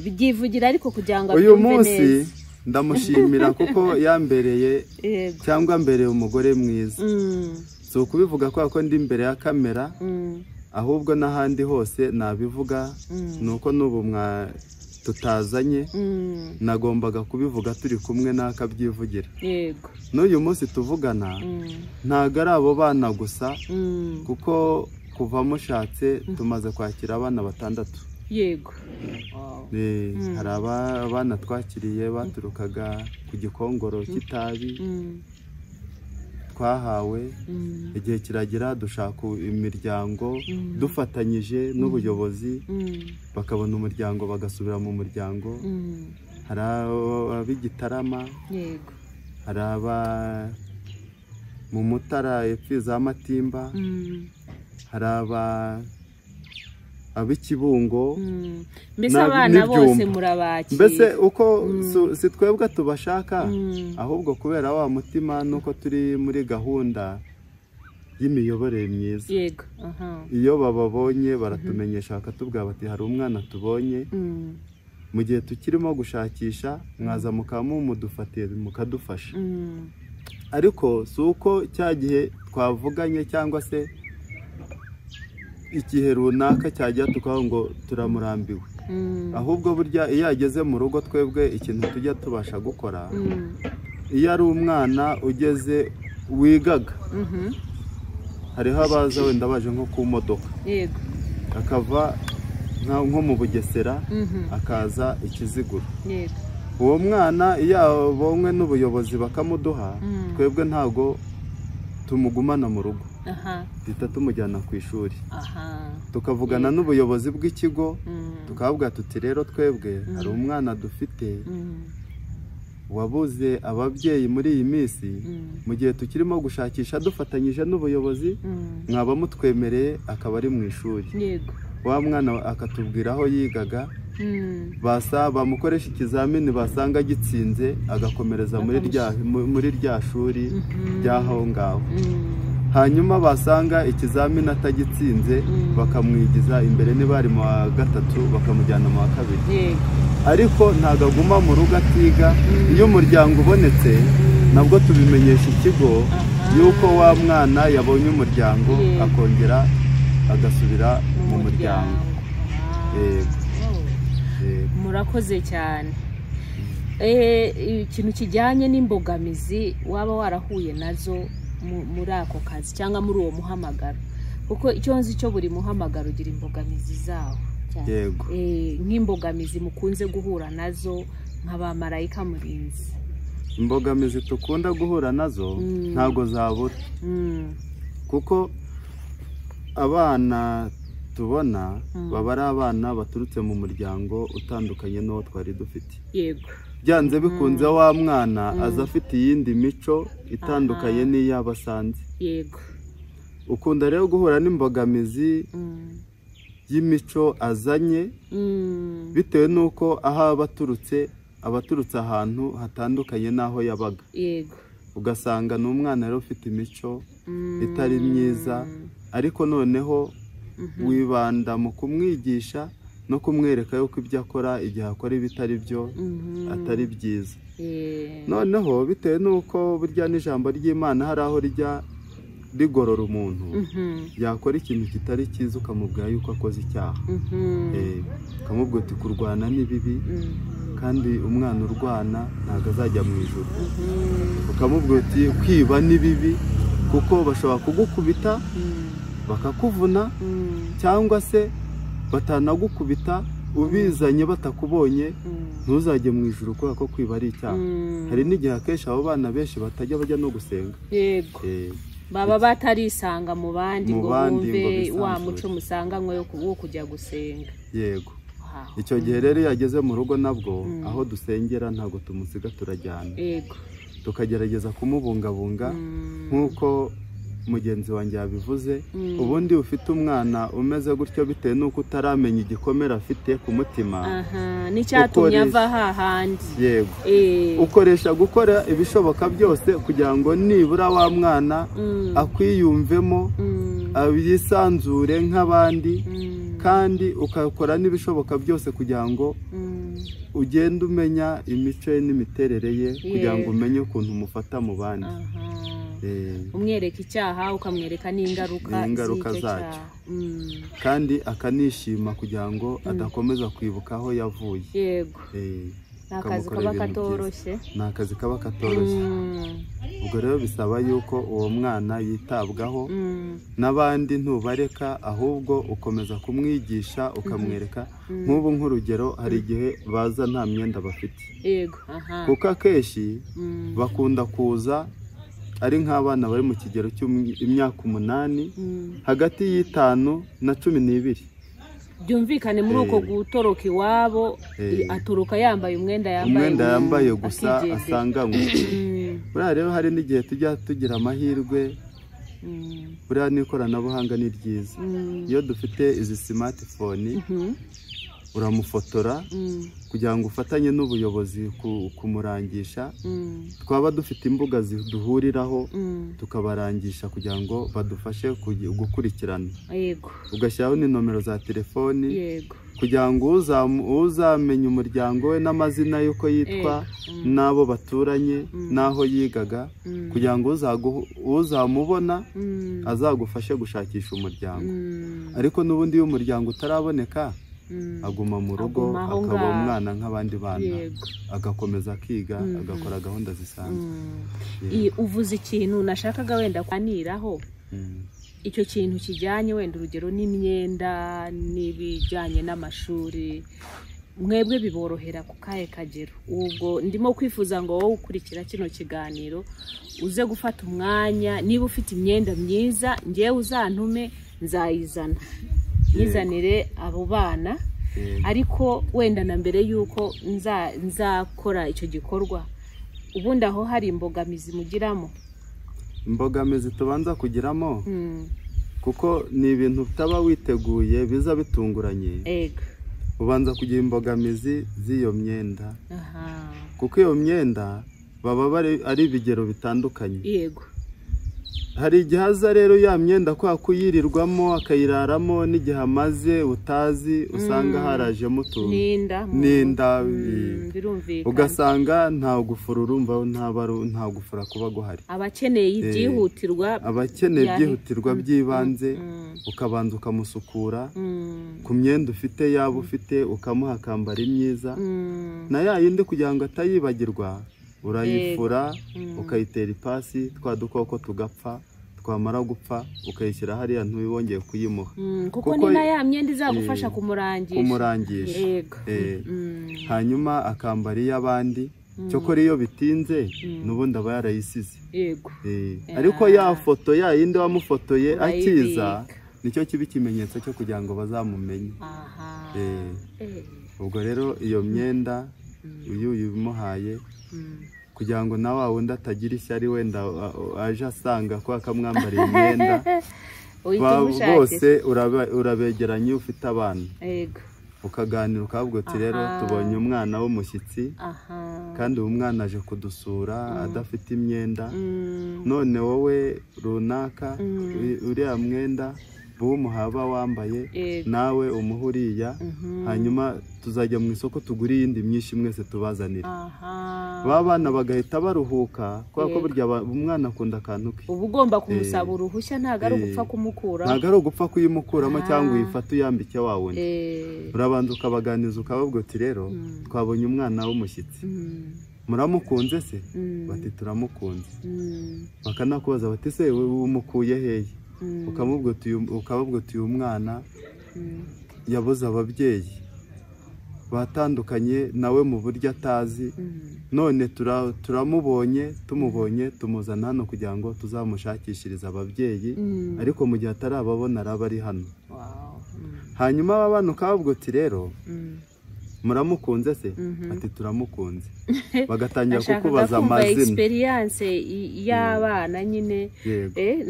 Byivugira ariko kugira ngo uyu munsi ndamushimira kuko yambereye cyangwa mbereye umugore mwiza. Si ukubivuga kubera ko ndi imbere ya kamera, ahubwo n'ahandi hose nabivuga, nuko n'ubu tutazanye nagombaga kubivuga turi kumwe n'akabyivugira. Yego. N'uyu munsi tuvugana ntabwo ari abo bana gusa, kuko kuva mushatse tumaze kwakira abana 6. Yego. Hari abana twakiriye baturukaga ku Gikongoro cy'itabi, twahawe igihe kiragera dushaka imiryango dufatanyije n'ubuyobozi, bakabona umuryango bagasubira mu muryango. Hari ab'Igitarama, hari aba mu Mutara epfo za Matimba, hari ab'Ikibungo. Mbese abana bose murabakira. Mbese uko si twebwe tubashaka, ahubwo kubera wa mutima nuko turi muri gahunda y'imiyoborere myiza. Yego. Iyo bababonye baratumenyesha, bakatubwira bati hari umwana tubonye, mu gihe tukirimo gushakisha mwaza mukaba mumudufatiye mukadufasha. Ariko si uko cya gihe twavuganye cyangwa se igihe runaka cyajya tukavuga ngo turamurambiwe, ahubwo burya iyo ageze mu rugo twebwe ikintu tujya tubasha gukora, iyo ari umwana ugeze wigaga, hariho abaza wenda baje nko ku modoka, yego, akava nko mu Bugesera akaza Ikiziguro, yego, uwo mwana iyo abonywe n'ubuyobozi bakamuduha, twebwe ntago tumugumana mu rugo, duhita tumujyana ku ishuri, tukavugana n'ubuyobozi bw'ikigo, tukavuga tuti rero twebwe hari umwana dufite wabuze ababyeyi muri iyi minsi, mu gihe tukirimo gushakisha dufatanyije n'ubuyobozi, mwaba mutwemereye akaba ari mu ishuri. Yego. Wa mwana akatubwira aho yigaga, bamukoresha ikizamini basanga agitsinze agakomereza muri rya shuri ry'aho ngaho. Hanyuma basanga ikizamini atagitsinze bakamwigiza imbere, niba ari mu wa gatatu bakamujyana mu wa kabiri. Ariko ntabwo aguma mu rugo atiga. Iyo umuryango ubonetse nabwo tubimenyesha ikigo yuko wa mwana yabonye umuryango, akongera agasubira mu muryango. Murakoze cyane. Ikintu kijyanye n'imbogamizi waba warahuye nazo muri ako kazi cyangwa muri uwo muhamagaro, kuko icyo nzi cyo buri muhamagaro ugira imbogamizi zawo. Yego. Nk'imbogamizi mukunze guhura nazo nk'abamarayika murinzi. Imbogamizi tukunda guhura nazo ntago zabura, kuko abana tubona baba ari abana baturutse mu muryango utandukanye n'uwo twari dufite. Yego. Byanze bikunze wa mwana aza afite iyindi mico itandukanye n'iy'abasanze. Yego. Ukunda rero guhura n'imbogamizi y'imico azanye, bitewe n'uko aho abaturutse abaturutse ahantu hatandukanye n'aho yabaga. Yego. Ugasanga ni umwana rero ufite imico itari myiza, ariko noneho wibanda mu kumwigisha no kumwereka yuko ibyo akora igihe akora ibitari byo atari byiza. Noneho bitewe n'uko burya n'ijambo ry'Imana hari aho rijya rigorora umuntu, yakora ikintu kitari cyiza ukamubwira yuko akoze icyaha, ukamubwira uti kurwana ni bibi, kandi umwana urwana ntabwo azajya mu ijuru. Ukamubwira uti kwiba ni bibi, kuko bashobora kugukubita bakakuvuna, cyangwa se batanagukubita ubizanye batakubonye, ntuzajye mu ijuru kubera ko kwiba ari icyaha. Hari n'igihe akenshi abo bana benshi batajya bajya no gusenga. Yego. Baba batarisanga mu bandi ngo bumve wa muco musanganywe wo kujya gusenga. Yego. Icyo gihe rero iyo ageze mu rugo nabwo aho dusengera ntabwo tumusiga, turajyana. Yego. Tukagerageza kumubungabunga nk'uko mugenzi wanjye yabivuze. Ubundi ufite umwana umeze gutyo bitewe n'uko utaramenya igikomere afite ku mutima, n'icyatumye ava hahandi. Yego. Ukoresha gukora ibishoboka byose kugira ngo nibura wa mwana akwiyumvemo, yisanzure nk'abandi, kandi ukakora n'ibishoboka byose kugira ngo ugende umenya imico ye n'imiterere ye, kugira ngo umenye ukuntu umufata mu bandi. Umwereka icyaha ukamwereka n'ingaruka zacyo, kandi akanishima kugira ngo adakomeza kwibuka aho yavuye. Yego. Ni akazi kaba katoroshye. Ni akazi kaba katoroshye. Ubwo rero bisaba yuko uwo mwana yitabwaho, n'abandi ntubareka, ahubwo ukomeza kumwigisha ukamwereka. Nk'ubu nk'urugero hari igihe baza nta myenda bafite. Yego. Kuko akenshi bakunda kuza ari nk'abana bari mu kigero cy'imyaka 8, hagati y'5 na 12. Byumvikane muri uko gutoroka iwabo, atoroka yambaye umwenda yambaye gusa asanganywe. Buriya rero hari n'igihe tujya tugira amahirwe, buriya n'ikoranabuhanga ni ryiza. Iyo dufite izi smartphone Uramufotora kugira ngo ufatanye n'ubuyobozi kumurangisha. Twaba dufite imbuga duhuriraho tukabarangisha kugira ngo badufashe gukurikirana. Ugashyiraho n'inomero za telefoni kugira ngo uzamenya umuryango we n'amazina y'uko yitwa n'abo baturanye n'aho yigaga, kugira ngo uzamubona azagufashe gushakisha umuryango. Ariko n'ubundi iyo umuryango utaraboneka aguma mu rugo, akaba umwana nk'abandi bana, agakomeza akiga, agakora gahunda zisanzwe. Uvuze ikintu nashakaga wenda kuganiraho, icyo kintu kijyanye wenda urugero n'imyenda n'ibijyanye n'amashuri, mwebwe biborohera ku kahe kagero? Ubwo ndimo kwifuza ngo wowe ukurikira kino kiganiro uze gufata umwanya, niba ufite imyenda myiza ngewe uzantume nzayizana nyizanire abo bana. Ariko wenda na mbere yuko nzakora icyo gikorwa, ubundi aho hari imbogamizi mugiramo? Imbogamizi tubanza kugiramo, kuko ni ibintu utaba witeguye biza bitunguranye. Ubanza kugira imbogamizi z'iyo myenda, kuko iyo myenda baba ari ibigero bitandukanye. Hari igihe aza rero ya myenda kwa kuyirirwamo akayiraramo, n'igihe amaze utazi usanga harajemo utuntu n'inda, ugasanga nta gufura, urumva nta gufura kuba guhari. Abakeneye ibyihutirwa, abakeneye ibyihutirwa by'ibanze, ukabanza ukamusukura ku myenda ufite, yaba ufite ukamuha akambara imyiza, na ya yindi kugira ngo atayibagirwa urayifura ukayitera ipasi, twa dukoko tugapfa, twamara gupfa ukayishyira hariya ntubongeye kuyimuha, kuko ni na ya myenda izagufasha kumurangisha. Hanyuma akambara iy'abandi, cyokora iyo bitinze n'ubundi aba yarayisize. Ariko ya foto ya yindi wamufotoye akiza, nicyo kiba ikimenyetso cyo kugira ngo bazamumenye. Ubwo rero iyo myenda uyu uyimuhaye kugira ngo na wa wundi atagira ishyari, wenda aje asanga ko akamwambara imyenda, bose urabegeranye ufite abana, ukaganira ukavuga uti rero tubonye umwana w'umushyitsi, kandi uwo mwana aje kudusura adafite imyenda, none wowe runaka uriya mwenda umuhaba wambaye nawe umuha uriya, hanyuma tuzajya mu isoko tugure iyindi myinshi mwese tubazanire. Ba bana bagahita baruhuka, kubera ko burya umwana akunda akantu ke. Uba ugomba kumusaba uruhushya, ntabwo ari ugupfa kumukura, ntabwo ari ugupfa kuyimukuramo cyangwa uyifate uyambike wa wundi. Urabanza ukabaganiza ukababwira uti rero twabonye umwana w'umushyitsi, muramukunze se? Bati turamukunze. Bakanakubaza bati se umukuye hehe? Ukababwira uti uyu mwana yabuze ababyeyi batandukanye nawe mu buryo atazi, none turamubonye, tumubonye tumuzana hano kugira ngo tuzamushakishirize ababyeyi, ariko mu gihe atarababona araba ari hano. Hanyuma aba bana ukababwira uti rero muramukunze se? Ati turamukunze. Bagatangira kukubaza amazina. Experience y'abana nyine,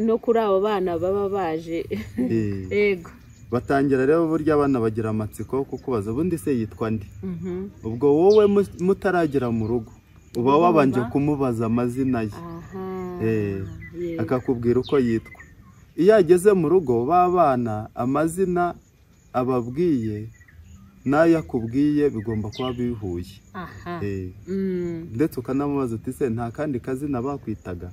no kuri abo bana baba baje. Yego. Batangira rero burya abana bagira amatsiko kukubaza ubundi se yitwa nde? Ubwo wowe mutaragera mu rugo uba wabanje kumubaza amazina ye, akakubwira uko yitwa. Iyo ageze mu rugo b'abana amazina ababwiye n'ayo akubwiye bigomba kuba bihuye. Ndetse ukanamubaza uti se nta kandi kazina bakwitaga?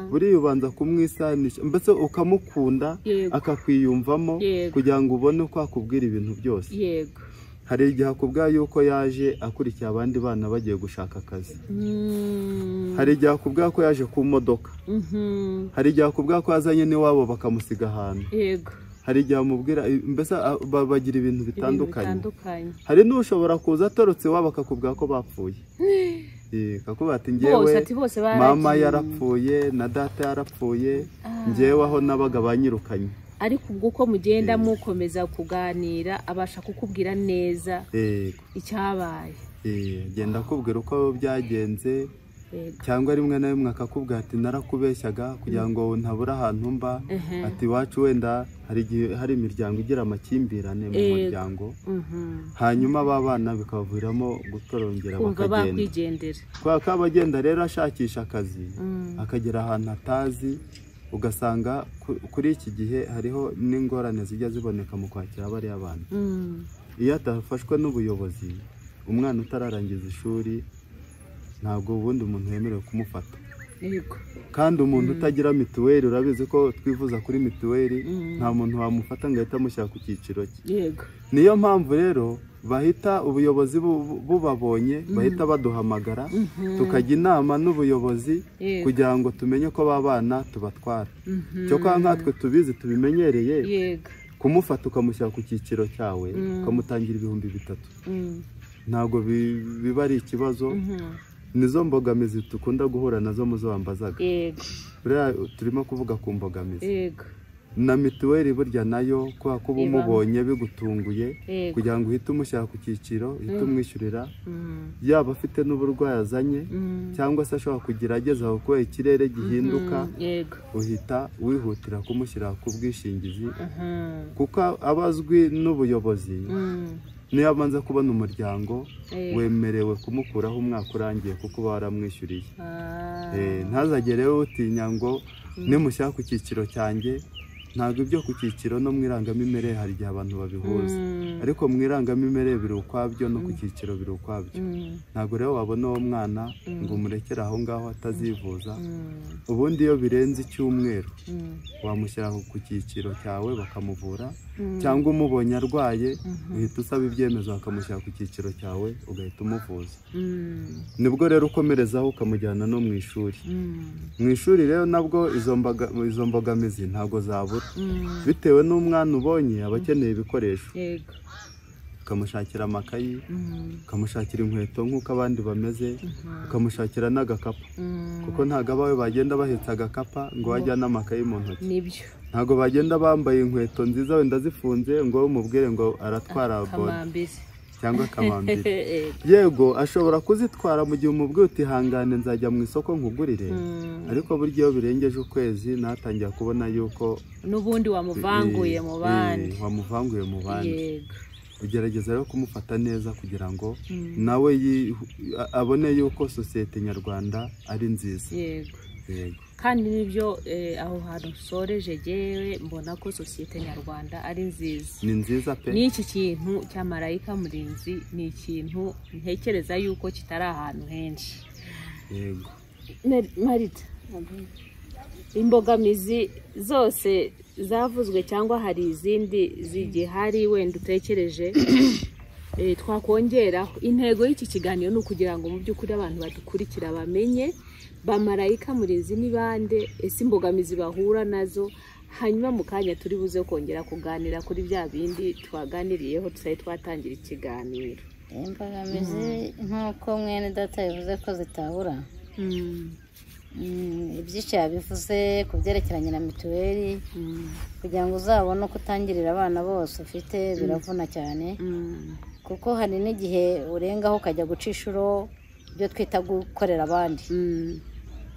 Buriya ubanza kumwisanisha, mbese ukamukunda akakwiyumvamo kugira ngo ubone uko akubwira ibintu byose. Hari igihe akubwira yuko yaje akurikiye abandi bana bagiye gushaka akazi. Hari igihe akubwira ko yaje ku modoka. Hari igihe akubwira ko yazanye n'iwabo bakamusiga ahantu. Hari igihe amubwira, mbese bagira ibintu bitandukanye. Hari n'ushobora kuza atorotse iwabo akakubwira ko bapfuye. Kakubwira ati ngewe mama yarapfuye na data yarapfuye, ngewe aho nabaga banyirukanye. Ariko ubwo uko mugenda mukomeza kuganira abasha kukubwira neza icyabaye. Genda akubwira uko byagenze, Cyangwa rimwe na rimwe akakubwira ati narakubeshyaga kugira ngo ntabura ahantu mba, ati iwacu wenda hari igihe hari imiryango igira amakimbirane mu muryango, hanyuma aba bana bikabaviramo gutorongera bakagenda. Kubera ko aba agenda rero ashakisha akazi, akagera ahantu atazi, ugasanga kuri iki gihe hariho n'ingorane zijya ziboneka mu kwakira bariya bana. Iyo atafashwe n'ubuyobozi, umwana utararangiza ishuri ntabwo ubundi umuntu yemerewe kumufata. Kandi umuntu utagira mituweli, urabizi ko twivuza kuri mituweli, nta muntu wamufata ngo ahite amushyira ku cyiciro cye. Niyo mpamvu rero bahita ubuyobozi bubabonye bahita baduhamagara, tukajya inama n'ubuyobozi kugira ngo tumenye ko ba bana tubatwara. Cyokora nkatwe tubizi tubimenyereye, kumufata ukamushyira ku cyiciro cyawe ukamutangira 3000 ntabwo biba ari ikibazo. Nizo mbogamizi dukunda guhura nazo muzo wambazaga. Buriya turimo kuvuga ku mbogamizi. Na mituweli burya nayo kubera ko uba umubonye bigutunguye, kugira ngo uhite umushyira ku cyiciro, uhite umwishyurira, yaba afite n'uburwayi azanye cyangwa se ashobora kugira ageze aho kubera ikirere gihinduka, uhita wihutira kumushyira ku bwishingizi, kuko aba azwi n'ubuyobozi. Niyo abanza kubona umuryango wemerewe kumukuraho umwaka urangiye kuko uba waramwishyuriye. Ntazagere utinya ngo nimushyira ku cyiciro cyanjye. Ntabwo ibyo ku cyiciro no mu irangamimerere hari igihe abantu babihuza, ariko mu irangamimerere biri ukwabyo no ku cyiciro biri ukwabyo. Ntabwo rero wabona uwo mwana ngo umurekere aho ngaho atazivuza. Ubundi iyo birenze icyumweru wamushyira ku cyiciro cyawe bakamuvura, cyangwa umubonye arwaye uhita usaba ibyemezo bakamushyira ku cyiciro cyawe ugahita umuvuza. Nibwo rero ukomerezaho ukamujyana no mu ishuri. Mu ishuri rero nabwo izo mbogamizi ntabwo zabura. Bitewe n'umwana ubonye aba akeneye ibikoresho, ukamushakira amakayi, ukamushakira inkweto nk'uko abandi bameze, ukamushakira n'agakapu, kuko ntabwo abawe bagenda bahetse agakapa ngo bajyane amakayi mu ntoki. Ntabwo bagenda bambaye inkweto nziza wenda zifunze ngo umubwire ngo aratwara boda cyangwa kamambiri. Yego ashobora kuzitwara mu gihe umubwiye uti hangane nzajya mu isoko nkugurire, ariko burya iyo birengeje ukwezi natangira kubona yuko n'ubundi wamuvanguye mu bandi. Wamuvanguye mu bandi. Ugerageza rero kumufata neza kugira ngo nawe abone yuko sosiyete nyarwanda ari nziza. Yego. Kandi nibyo aho hantu nsoreje jewe mbona ko sosiyete nyarwanda ari nziza. Ni nziza pe. N'iki kintu cya marayika murinzi ni ikintu ntekereza yuko kitari ahantu henshi. Yego. Marita, imbogamizi zose zavuzwe cyangwa hari izindi zigihari wenda utekereje twakongeraho? Intego y'iki kiganiro ni ukugira ngo mu by'ukuri abantu badukurikira bamenye bamarayika murinzi ni bande, ese imbogamizi bahura nazo, hanyuma mu kanya turi buze kongera kuganira kuri bya bindi twaganiriyeho tutari twatangira ikiganiro. Imbogamizi nk'uko mwene data yavuze ko zitabura, ibyinshi yabivuze ku byerekeranye na mituweli, kugira ngo uzabone uko utangirira abana bose ufite biravuna cyane, kuko hari n'igihe urengaho ukajya guca inshuro ibyo twita gukorera abandi,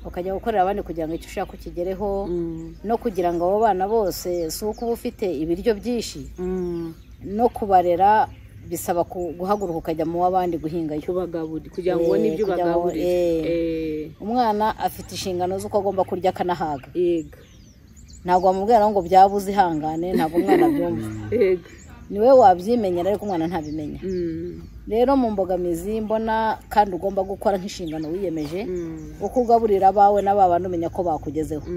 ukajya gukorera abandi kugira ngo icyo ushaka ukigereho, no kugira ngo abo bana bose si uko uba ufite ibiryo byinshi, no kubarera bisaba guhaguruka ukajya mu w'abandi guhingayo, kugira ngo ubone ibyo ubagaburira. Umwana afite inshingano z'uko agomba kurya akanahaga. Ntabwo wamubwira ngo byabuze ihangane, ntabwo umwana abyumva. Niwe wabyimenyera ariko umwana ntabimenya. Rero mu mbogamizi mbona kandi ugomba gukora nk'inshingano wiyemeje, uko ugaburira abawe n'ababandi umenya ko bakugezeho.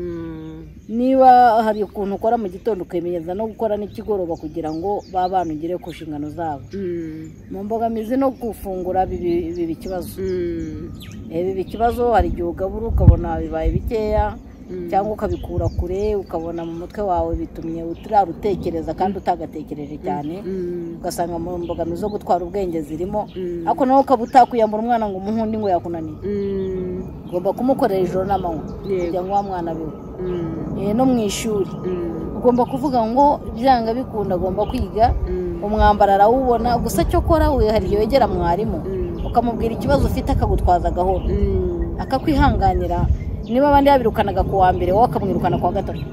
Niba hari ukuntu ukora mu gitondo ukimenyereza no gukora n'ikigoroba kugira ngo babana ugere ku nshingano zabo. Mu mbogamizi no gufungura biba ikibazo. Biba ikibazo, hari igihe ugabura ukabona bibaye bikeya, cyangwa ukabikura kure ukabona mu mutwe wawe bitumye utararutekereza kandi utagatekereje cyane, ugasanga mu mbogamizi zo gutwara ubwenge zirimo, ariko nawe ukaba utakuyambura umwana ngo umuhe undi ngo yakunaniye. Ugomba kumukorera ijoro n'amanywa kugira ngo wa mwana abeho. No mu ishuri ugomba kuvuga ngo byanga bikunda agomba kwiga, umwambaro arawubona, gusa cyokora we hari igihe wegera mwarimu ukamubwira ikibazo ufite akagutwaza gahoro. Akakwihanganira. Niba abandi yabirukanaga ku wa mbere, wowe akamwirukana ku wa gatatu,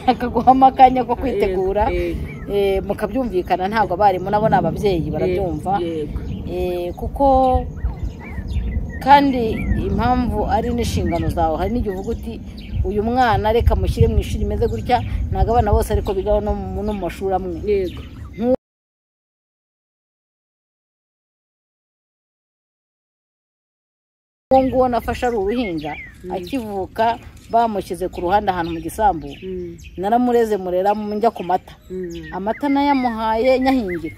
akaguhamo akanya ko kwitegura, mukabyumvikana. Ntabwo abarimu nabo ni ababyeyi, barabyumva. Kuko kandi impamvu ari n'inshingano zawe, hari n'igihe uvuga uti uyu mwana reka mushyire mu ishuri rimeze gutya. Ntabwo abana bose ariko bigaho no mu mashuri amwe. Uwo nguwo nafashe ari uruhinja akivuka, bamushyize ku ruhande ahantu mu gisambu, naramureze murera njya ku mata. Amata nayamuhaye nyahingira,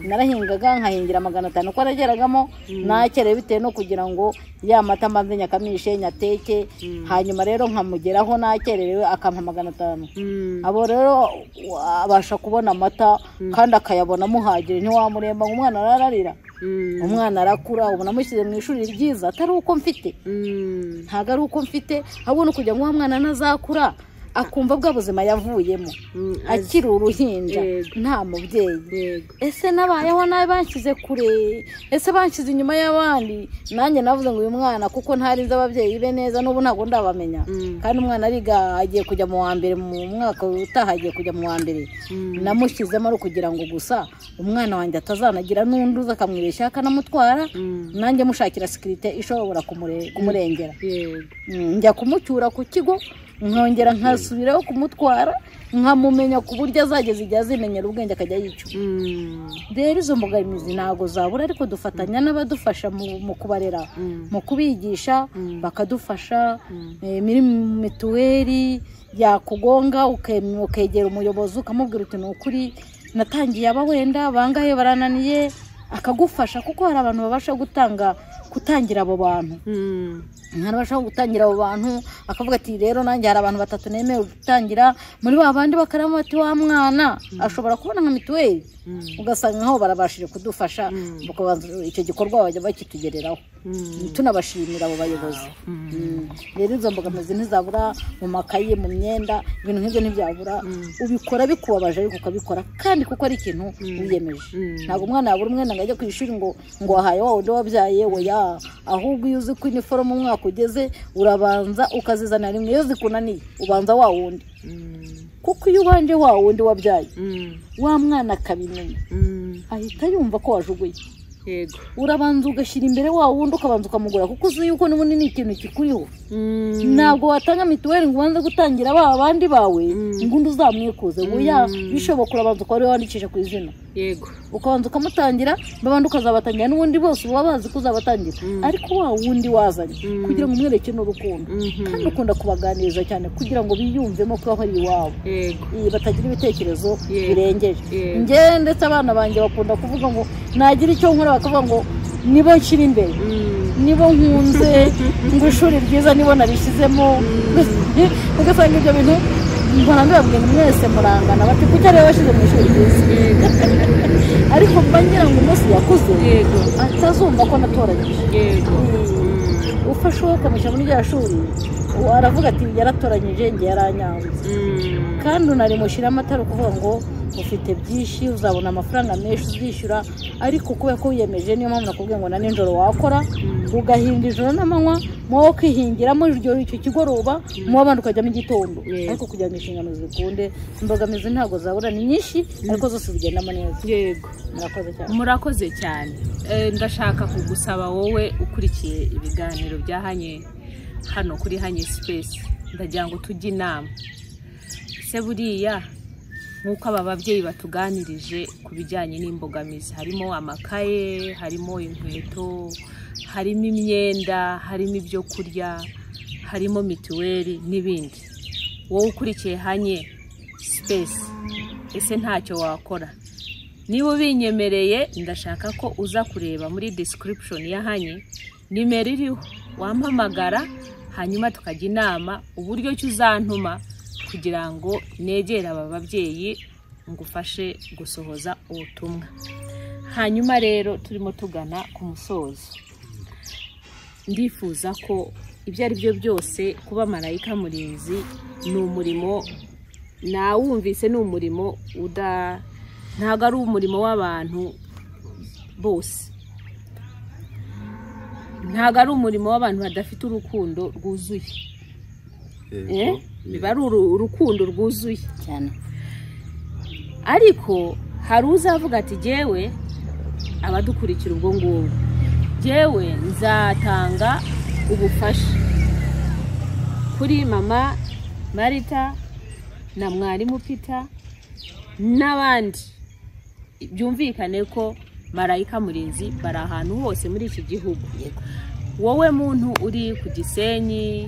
narahingaga nkahingira 500 uko arageragamo, nakerewe bitewe no kugira ngo ya mata mbanze nyakamishe nyateke, hanyuma rero nkamugeraho nakererewe akampa 500. Abo rero abasha kubona amata kandi akayabona amuhagije, ntiwamuremba ngo umwana arararira. Umwana arakura, ubona amushyize mu ishuri ryiza, atari uko mfite, ntabwo ari uko mfite, ahubwo ni ukugira ngo wa mwana nazakura akumva bwa buzima yavuyemo akiri uruhinja nta mubyeyi. Ese nabayeho nabi, banshyize kure, ese banshyize inyuma y'abandi? Nanjye navuze ngo uyu mwana kuko ntari nzi ababyeyi be neza, n'ubu ntabwo ndabamenya, kandi umwana ariga agiye kujya mu wa mbere, mu mwaka utaha agiye kujya mu wa mbere. Namushyizemo ari ukugira ngo gusa umwana wanjye atazanagira n'undi uza akamwibeshya akanamutwara, nanjye mushakira sekirite ishobora kumurengera. Njya kumucyura ku kigo, nkongera nkasubiraho kumutwara, nkamumenya ku buryo azageza igihe azimenyera ubwenge akajya yica. Rero izo mbogamizi ntabwo zabura, ariko dufatanya n'abadufasha mu kubarera, mu kubigisha, bakadufasha muri mituweli. Yakugonga ukegera umuyobozi ukamubwira uti ni ukuri natangiye aba wenda bangahe barananiye, akagufasha, kuko hari abantu babasha gutangira abo bantu. Ntabasha gutangira abo bantu, akavuga ati rero nanjye hari abantu batatu nemewe gutangira muri ba bandi, bakarama bati wa mwana ashobora kubona nka mituweli, ugasanga nkaho barabashije kudufasha, icyo gikorwa bajya bakitugereraho. Tunabashimira abo bayobozi. Rero izo mbogamizi ntizabura mu makaye, mu myenda, ibintu nk'ibyo ntibyabura. Ubikora bikubabaje ariko ukabikora, kandi kuko ari ikintu wiyemeje. Ntabwo umwana yabura umwenda ngo ajye ku ishuri ngo wahaye wa wundi wabyaye, oya. Ahubwo iyo uzi ko iniforume umwaka ugeze, urabanza ukazizana rimwe, iyo zikunaniye ubanza wa wundi, kuko iyo ubanje wa wundi wabyaye, wa mwana akabimenya, ahita yumva ko wajuguye. Urabanza ugashyira imbere wa wundi, ukabanza ukamugura, kuko uzi yuko n'ubundi ni ikintu kikuriho. Ntabwo watanga mituweli ngo ubanze gutangira ba bandi bawe ngo undi uzamwikuze, oya. Bishoboka urabanza ukaba ariwe wandikisha ku izina, ukabanza ukamutangira, babandi ukazabatangira n'ubundi bose uba bazi ko uzabatangira, ariko wa wundi wazanye kugira ngo umwereke n'urukundo, kandi ukunda kubaganiriza cyane kugira ngo biyumvemo ko ari iwabo, batagira ibitekerezo birengeje. Njye ndetse abana banjye bakunda kuvuga ngo nagira icyo nkora, bakavuga ngo nibo nshyira imbere, nibo nkunze, ngo ishuri ryiza nibo narishyizemo. Ugasanga ibyo bintu mbona mbabwira mwese murangana, bati kuki ariwe washyize mu ishuri ryiza? Ariko mba ngira ngo umunsi yakuze atazumva ko natoranyije. Ufashe uwo ukamushyira muri rya shuri, aravuga ati yaratoranyije, njye yaranyanze. Kandi unarimushyiramo atari ukuvuga ngo ufite byinshi uzabona amafaranga menshi uzishyura, ariko kubera ko wiyemeje, niyo mpamvu nakubwiye ngo na nijoro wakora, ugahinga ijoro n'amanywa, muwo kwihingiramo icyo kigoroba, muwo abandi ukajyamo igitondo, ariko kugira ngo inshingano zikunde. Imbogamizi ntabwo zabura, ni nyinshi, ariko zose zigendamo neza. Yego, murakoze cyane. Murakoze cyane. Ndashaka kugusaba wowe ukurikiye ibiganiro bya Hanye hano kuri Hanye Space, ndagira ngo tujye inama. Ese buriya nk'uko aba babyeyi batuganirije ku bijyanye n'imbogamizi, harimo amakaye, harimo inkweto, harimo imyenda, harimo ibyo kurya, harimo mituweli n'ibindi, wowe ukurikiye Hanye Space, ese ntacyo wakora? Niba ubinyemereye, ndashaka ko uza kureba muri description ya Hanye nimero iriho, wampamagara, hanyuma tukajya inama uburyo ki uzantuma kugira ngo negere aba babyeyi ngufashe gusohoza ubutumwa. Hanyuma rero turimo tugana ku musozo, ndifuza ko ibyo ari byo byose kuba marayika murinzi ni umurimo nawumvise, ni umurimo ntabwo ari umurimo w'abantu bose. Ntabwo ari umurimo w'abantu badafite urukundo rwuzuye. Biba ari urukundo rwuzuye cyane. Ariko hari uzavuga ati jyewe abadukurikira ubwo ngubwo, jyewe nzatanga ubufasha kuri mama Marita na mwarimu Peter n'abandi. Byumvikane ko marayika murinzi bari ahantu hose muri iki gihugu. Wowe muntu uri ku Gisenyi,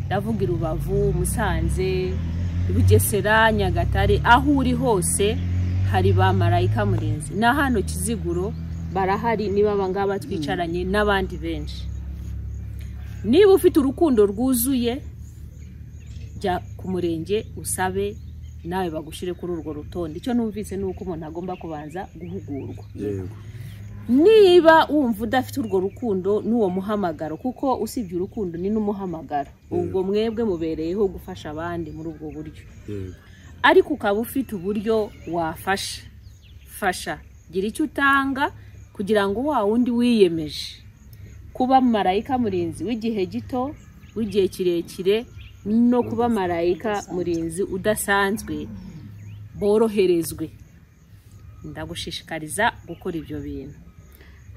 ndavuga i Rubavu, Musanze, Bugesera, Nyagatare, aho uri hose hari ba marayika murinzi. Na hano Kiziguro barahari, niba abangaba twicaranye n'abandi benshi. Niba ufite urukundo rwuzuye, jya ku murenge usabe nawe bagushyire kuri urwo rutonde. Icyo numvise ni uko umuntu agomba kubanza guhugurwa. Niba wumva udafite urwo rukundo n'uwo muhamagaro, kuko usibye urukundo ni n'umuhamagaro, ubwo mwebwe mubereyeho gufasha abandi muri ubwo buryo. Ariko ukaba ufite uburyo wafasha, fasha, gira icyo utanga kugira ngo wa wundi wiyemeje kuba marayika murinzi w'igihe gito, w'igihe kirekire, no kuba marayika murinzi udasanzwe boroherezwe. Ndagushishikariza gukora ibyo bintu.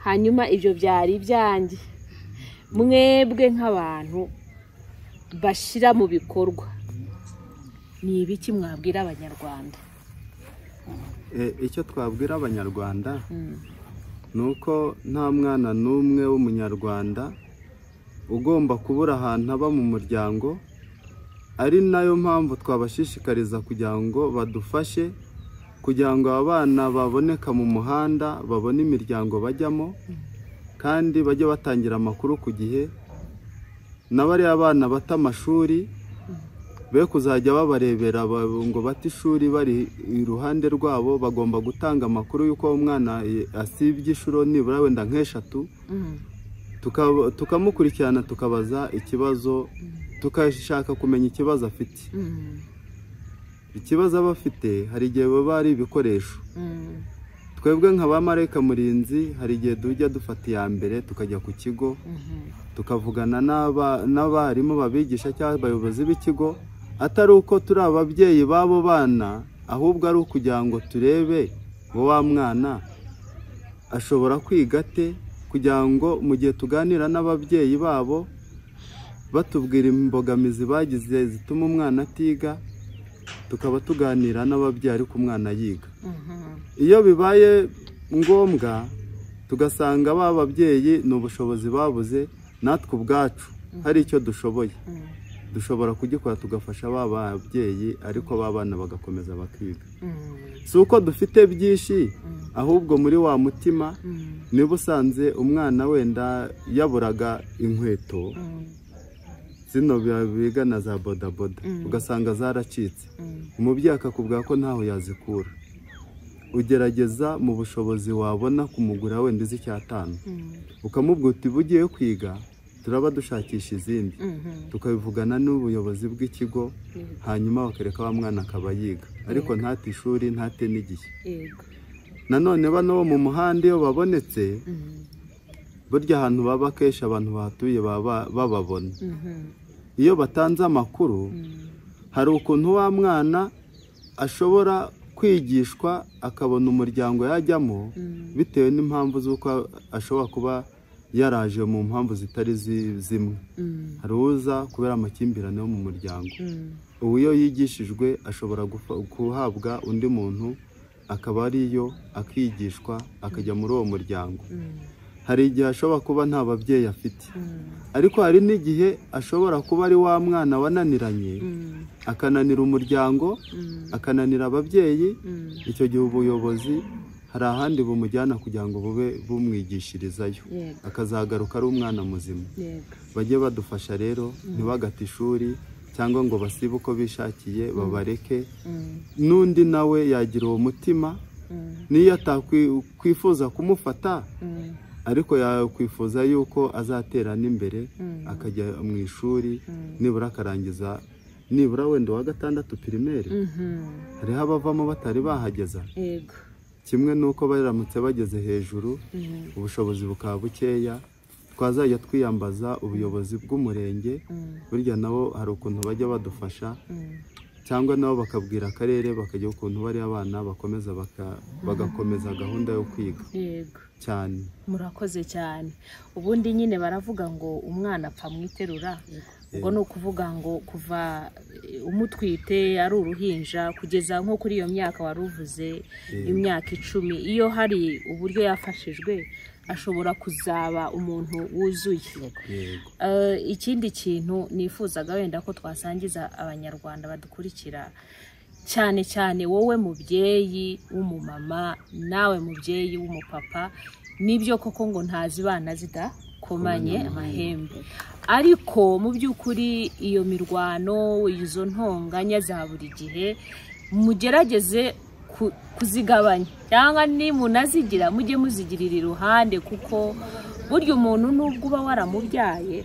Hanyuma ibyo byari ibyanjye. Mwebwe nk'abantu bashyira mu bikorwa, ni ibiki mwabwira Abanyarwanda? Icyo twabwira Abanyarwanda ni uko nta mwana n'umwe w'Umunyarwanda ugomba kubura ahantu aba mu muryango. Ari nayo mpamvu twabashishikariza kugira ngo badufashe, kugira ngo abana baboneka mu muhanda babone imiryango bajyamo, kandi bajye batangira amakuru ku gihe. N'abariya abana bata amashuri be kuzajya babarebera ngo bate ishuri bari iruhande rwabo, bagomba gutanga amakuru y'uko umwana asibye ishuri nibura wenda nk'eshatu, tukamukurikirana, tukabaza ikibazo, tukashaka kumenya ikibazo afite. Ikibazo aba afite hari igihe baba ari ibikoresho. Twebwe nka ba marayika murinzi hari igihe tujya dufata iya mbere tukajya ku kigo, tukavugana n'abarimu babigisha cyangwa abayobozi b'ikigo, atari uko turi ababyeyi b'abo bana, ahubwo ari ukugira ngo turebe ngo wa mwana ashobora kwiga ate, kugira ngo mu gihe tuganira n'ababyeyi babo batubwira imbogamizi bagize zituma umwana atiga, tukaba tuganira n'ababyeyi ariko umwana yiga. Iyo bibaye ngombwa tugasanga ba babyeyi ni ubushobozi babuze, natwe ubwacu hari icyo dushoboye dushobora kugikora tugafasha ba babyeyi, ariko ba bana bagakomeza bakiga. Si uko dufite byinshi, ahubwo muri wa mutima, niba usanze umwana wenda yaburaga inkweto zino biga na za bodaboda, ugasanga zaracitse, umubyeyi akakubwira ko ntaho yazikura, ugerageza mu bushobozi wabona kumugura wenda iz'icyatanu, ukamubwira uti ugiye kwiga turaba dushakisha izindi, tukabivugana n'ubuyobozi bw'ikigo, hanyuma bakareka wa mwana akaba yiga, ariko ntate ishuri, ntate n'igihe. Nanone bano bo mu muhanda iyo babonetse, burya ahantu baba kenshi abantu bahatuye bababona. Iyo batanze amakuru, hari ukuntu wa mwana ashobora kwigishwa akabona umuryango yajyamo, bitewe n'impamvu z'uko ashobora kuba yaraje mu mpamvu zitari zimwe. Hari uza kubera amakimbirane yo mu muryango, ubu iyo yigishijwe ashobora guhabwa undi muntu akaba ariyo akigishwa akajya muri uwo muryango. Hari igihe ashobora kuba nta babyeyi afite, ariko hari n'igihe ashobora kuba ari wa mwana wananiranye, akananira umuryango, akananira ababyeyi. Icyo gihe ubuyobozi hari ahandi bumujyana kugira ngo bube bumwigishirizayo, akazagaruka ari umwana muzima. Bajye badufasha rero, ntibagate ishuri cyangwa ngo basibe uko bishakiye, babareke. N'undi nawe yagira uwo mutima, niyo atakwifuza kumufata, ariko yakwifuza yuko azatera n'imbere akajya mu ishuri, nibura akarangiza nibura wenda wa gatandatu pirimeri. Hariho abavamo batari bahageza. Kimwe n'uko baramutse bageze hejuru ubushobozi bukaba bukeya, Twazajya twiyambaza ubuyobozi bw'umurenge, burya nabo hari ukuntu bajya badufasha, cyangwa nabo bakabwira akarere bakajya ukuntu bari abana bakomeza bagakomeza gahunda yo kwiga. Yego cyane. Murakoze cyane. Ubundi nyine baravuga ngo umwana apfa mu iterura, ubwo ni ukuvuga ngo kuva umutwite ari uruhinja kugeza nko kuri iyo myaka wari uvuze, imyaka 10, iyo hari uburyo yafashijwe ashobora kuzaba umuntu wuzuye. Ikindi kintu nifuzaga wenda ko twasangiza abanyarwanda badukurikira, cyane cyane wowe mubyeyi w'umumama nawe mubyeyi w'umupapa, nibyo koko ngo ntazibana zidakomanye amahembe, ariko mu by'ukuri iyo mirwano, izo ntonganya za buri gihe mugerageze kuzigabanya, cyangwa nimunazigira mujye muzigirira iruhande, kuko burya umuntu nubwo uba waramubyaye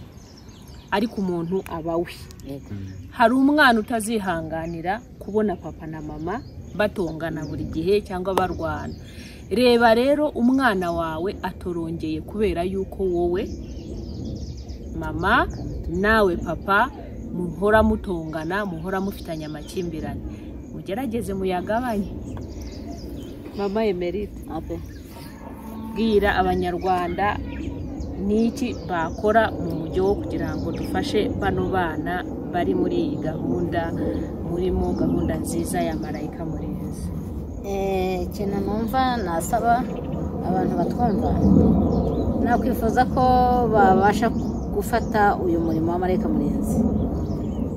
ariko umuntu aba we. Hari umwana utazihanganira kubona papa na mama batongana buri gihe cyangwa barwana. Reba rero umwana wawe atorongeye kubera yuko wowe mama nawe papa muhora mutongana, muhora mufitanye amakimbirane, mugerageze muyagabanye. Mama Emerita, bwira abanyarwanda niki bakora mu mujyo wo kugira ngo dufashe bano bana bari muri iyi gahunda, murimo gahunda nziza ya Marayika Murinzi. Ikintu numva nasaba abantu batwumva, nakwifuza ko babasha gufata uyu murimo wa Marayika Murinzi,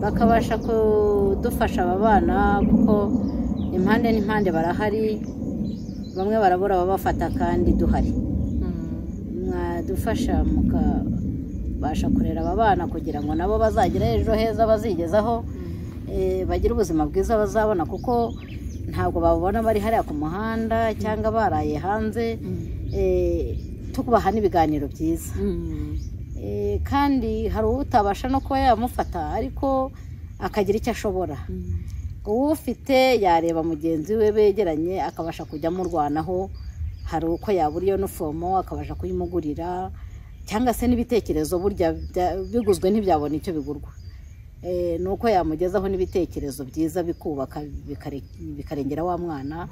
bakabasha kudufasha aba bana, kuko impande n'impande barahari, bamwe barabura babafata kandi duhari. Mwadufasha mukabasha kurera aba bana kugira ngo nabo bazagere ejo heza bazigezaho, bagire ubuzima bwiza bazabona, kuko ntabwo babona bari hariya ku muhanda cyangwa baraye hanze. Tukubaha n'ibiganiro byiza, kandi hari utabasha no kuba yamufata ariko akagira icyo ashobora. Ufite yareba mugenzi we begeranye akabasha kujya murwanaho, hari uko yabura iyo nufomo akabasha kuyimugurira, cyangwa se n'ibitekerezo burya biguzwe ntibyabona icyo bigurwa. Nuko yamugezaho n'ibitekerezo byiza bikubaka bikarengera wa mwana,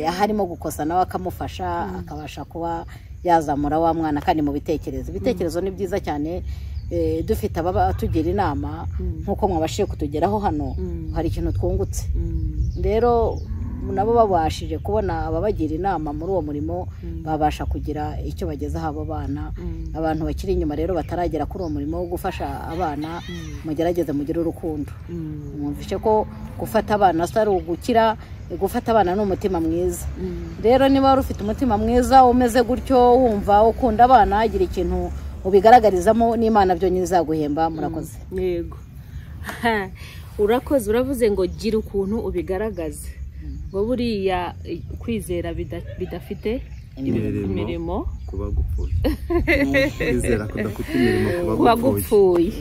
aharimo gukosa nawe akamufasha, akabasha kuba yazamura wa mwana kandi mu bitekerezo. Ibitekerezo ni byiza cyane, dufite abatugira inama nkuko mwabashije kutugeraho hano, hari ikintu twungutse. Rero nabo babashije kubona ababagira inama muri uwo murimo, babasha kugira icyo bagezaho abo bana. Abantu bakiri inyuma rero bataragera kuri uwo murimo wo gufasha abana, mugerageze mugire urukundo, mwumvishe ko gufata abana atari ugukira, gufata abana ni umutima mwiza. Rero niba wari ufite umutima mwiza umeze gutyo, wumva ukunda abana, agira ikintu ubigaragarizamo n'Imana byonyine izaguhemba. Murakoze. Yego, urakoze. Uravuze ngo gira ukuntu ubigaragaza, ngo buriya kwizera bidafite imirimo kuba gupfuye, kwizera kudafite imirimo kuba gupfuye.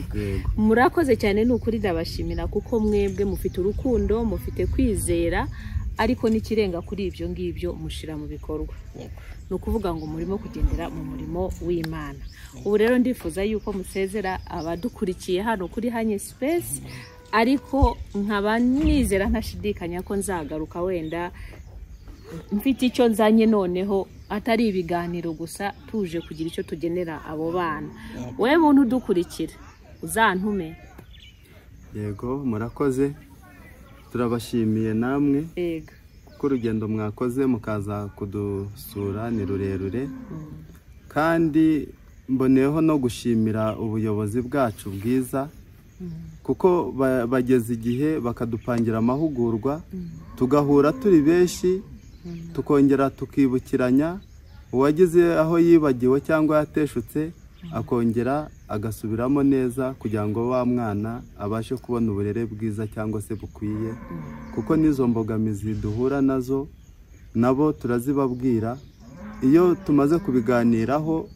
Murakoze cyane, ni ukuri ndabashimira kuko mwebwe mufite urukundo, mufite kwizera, ariko n'ikirenga kuri ibyo ngibyo mushira mu bikorwa. Ni ukuvuga ngo murimo kugendera mu murimo w'Imana. Ubu rero ndifuza yuko musezera abadukurikiye hano kuri Hanye Space, ariko nkaba nizera ntashidikanya ko nzagaruka wenda mfite icyo nzanye noneho atari ibiganiro gusa, tuje kugira icyo tugenera abo bana. Wowe muntu udukurikira uzantume. Yego, murakoze, turabashimiye namwe. Yego, kuko urugendo mwakoze mukaza kudusura ni rurerure, kandi mboneyeho no gushimira ubuyobozi bwacu bwiza, kuko bageze igihe bakadupangira amahugurwa, tugahura turi benshi, tukongera tukibukiranya, uwagize aho yibagiwe cyangwa yateshutse akongera agasubiramo neza, kugira ngo wa mwana abashe kubona uburere bwiza cyangwa se bukwiye, kuko n'izo mbogamizi duhura nazo nabo turazibabwira. Iyo tumaze kubiganiraho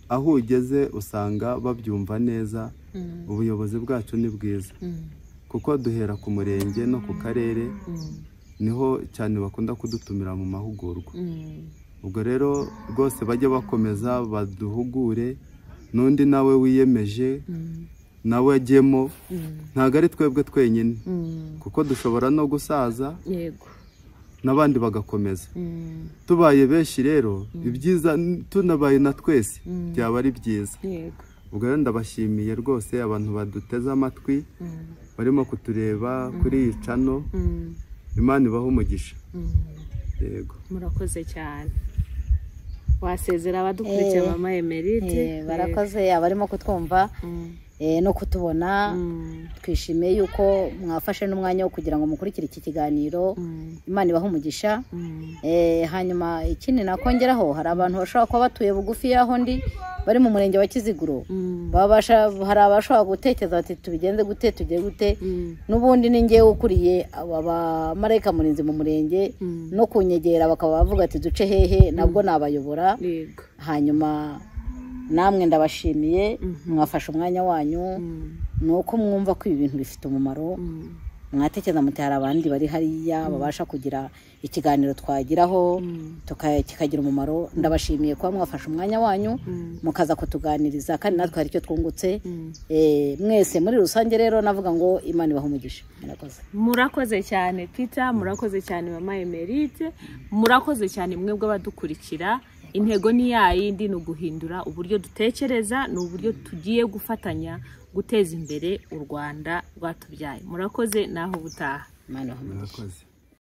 aho ugeze usanga babyumva neza. Ubuyobozi bwacu ni bwiza, kuko duhera ku murenge no ku karere, niho cyane bakunda kudutumira mu mahugurwa. Ubwo rero rwose bajye bakomeza baduhugure, N'undi nawe wiyemeje nawe ajyemo, ntabwo ari twebwe twenyine, kuko dushobora no gusaza n'abandi bagakomeza. Tubaye benshi rero ibyiza, tunabaye na twese byaba ari byiza. Ubwo rero ndabashimiye rwose abantu baduteze amatwi, barimo kutureba kuri iyi cano, Imana ibahe umugisha. Yego, murakoze cyane. Wasezera abadukurikiye mama Emerite? Barakoze abarimo kutwumva no kutubona. Twishimiye yuko mwafashe n'umwanya wo kugira ngo mukurikire iki kiganiro. Imana ibahe umugisha. Hanyuma ikindi nakongeraho, hari abantu bashobora kuba batuye bugufi y'aho ndi, bari mu murenge wa Kiziguro, hari abashobora gutekereza bati tubigenze gute, tugere gute. N'ubundi ni ngewe ukuriye abamarayika murinzi mu murenge, no kunyegera bakaba bavuga ati duce hehe, nabwo nabayobora. Hanyuma namwe ndabashimiye, mwafashe umwanya wanyu, ni uko mwumva ko ibi bintu bifite umumaro. Mwatekereza muti hari abandi bari hariya babasha kugira ikiganiro twagiraho kikagira umumaro. Ndabashimiye kuba mwafashe umwanya wanyu mukaza kutuganiriza, kandi natwe hari icyo twungutse. Mwese muri rusange rero navuga ngo Imana ibahe umugisha. Murakoze. Murakoze cyane Peter, murakoze cyane mama Emerite, murakoze cyane mwebwe abadukurikira. Intego ni yayindi, ni uguhindura uburyo dutekereza, ni uburyo tugiye gufatanya guteza imbere u Rwanda rwatubyaye. Murakoze, naho ubutaha. Imana ibahe umugisha. Murakoze.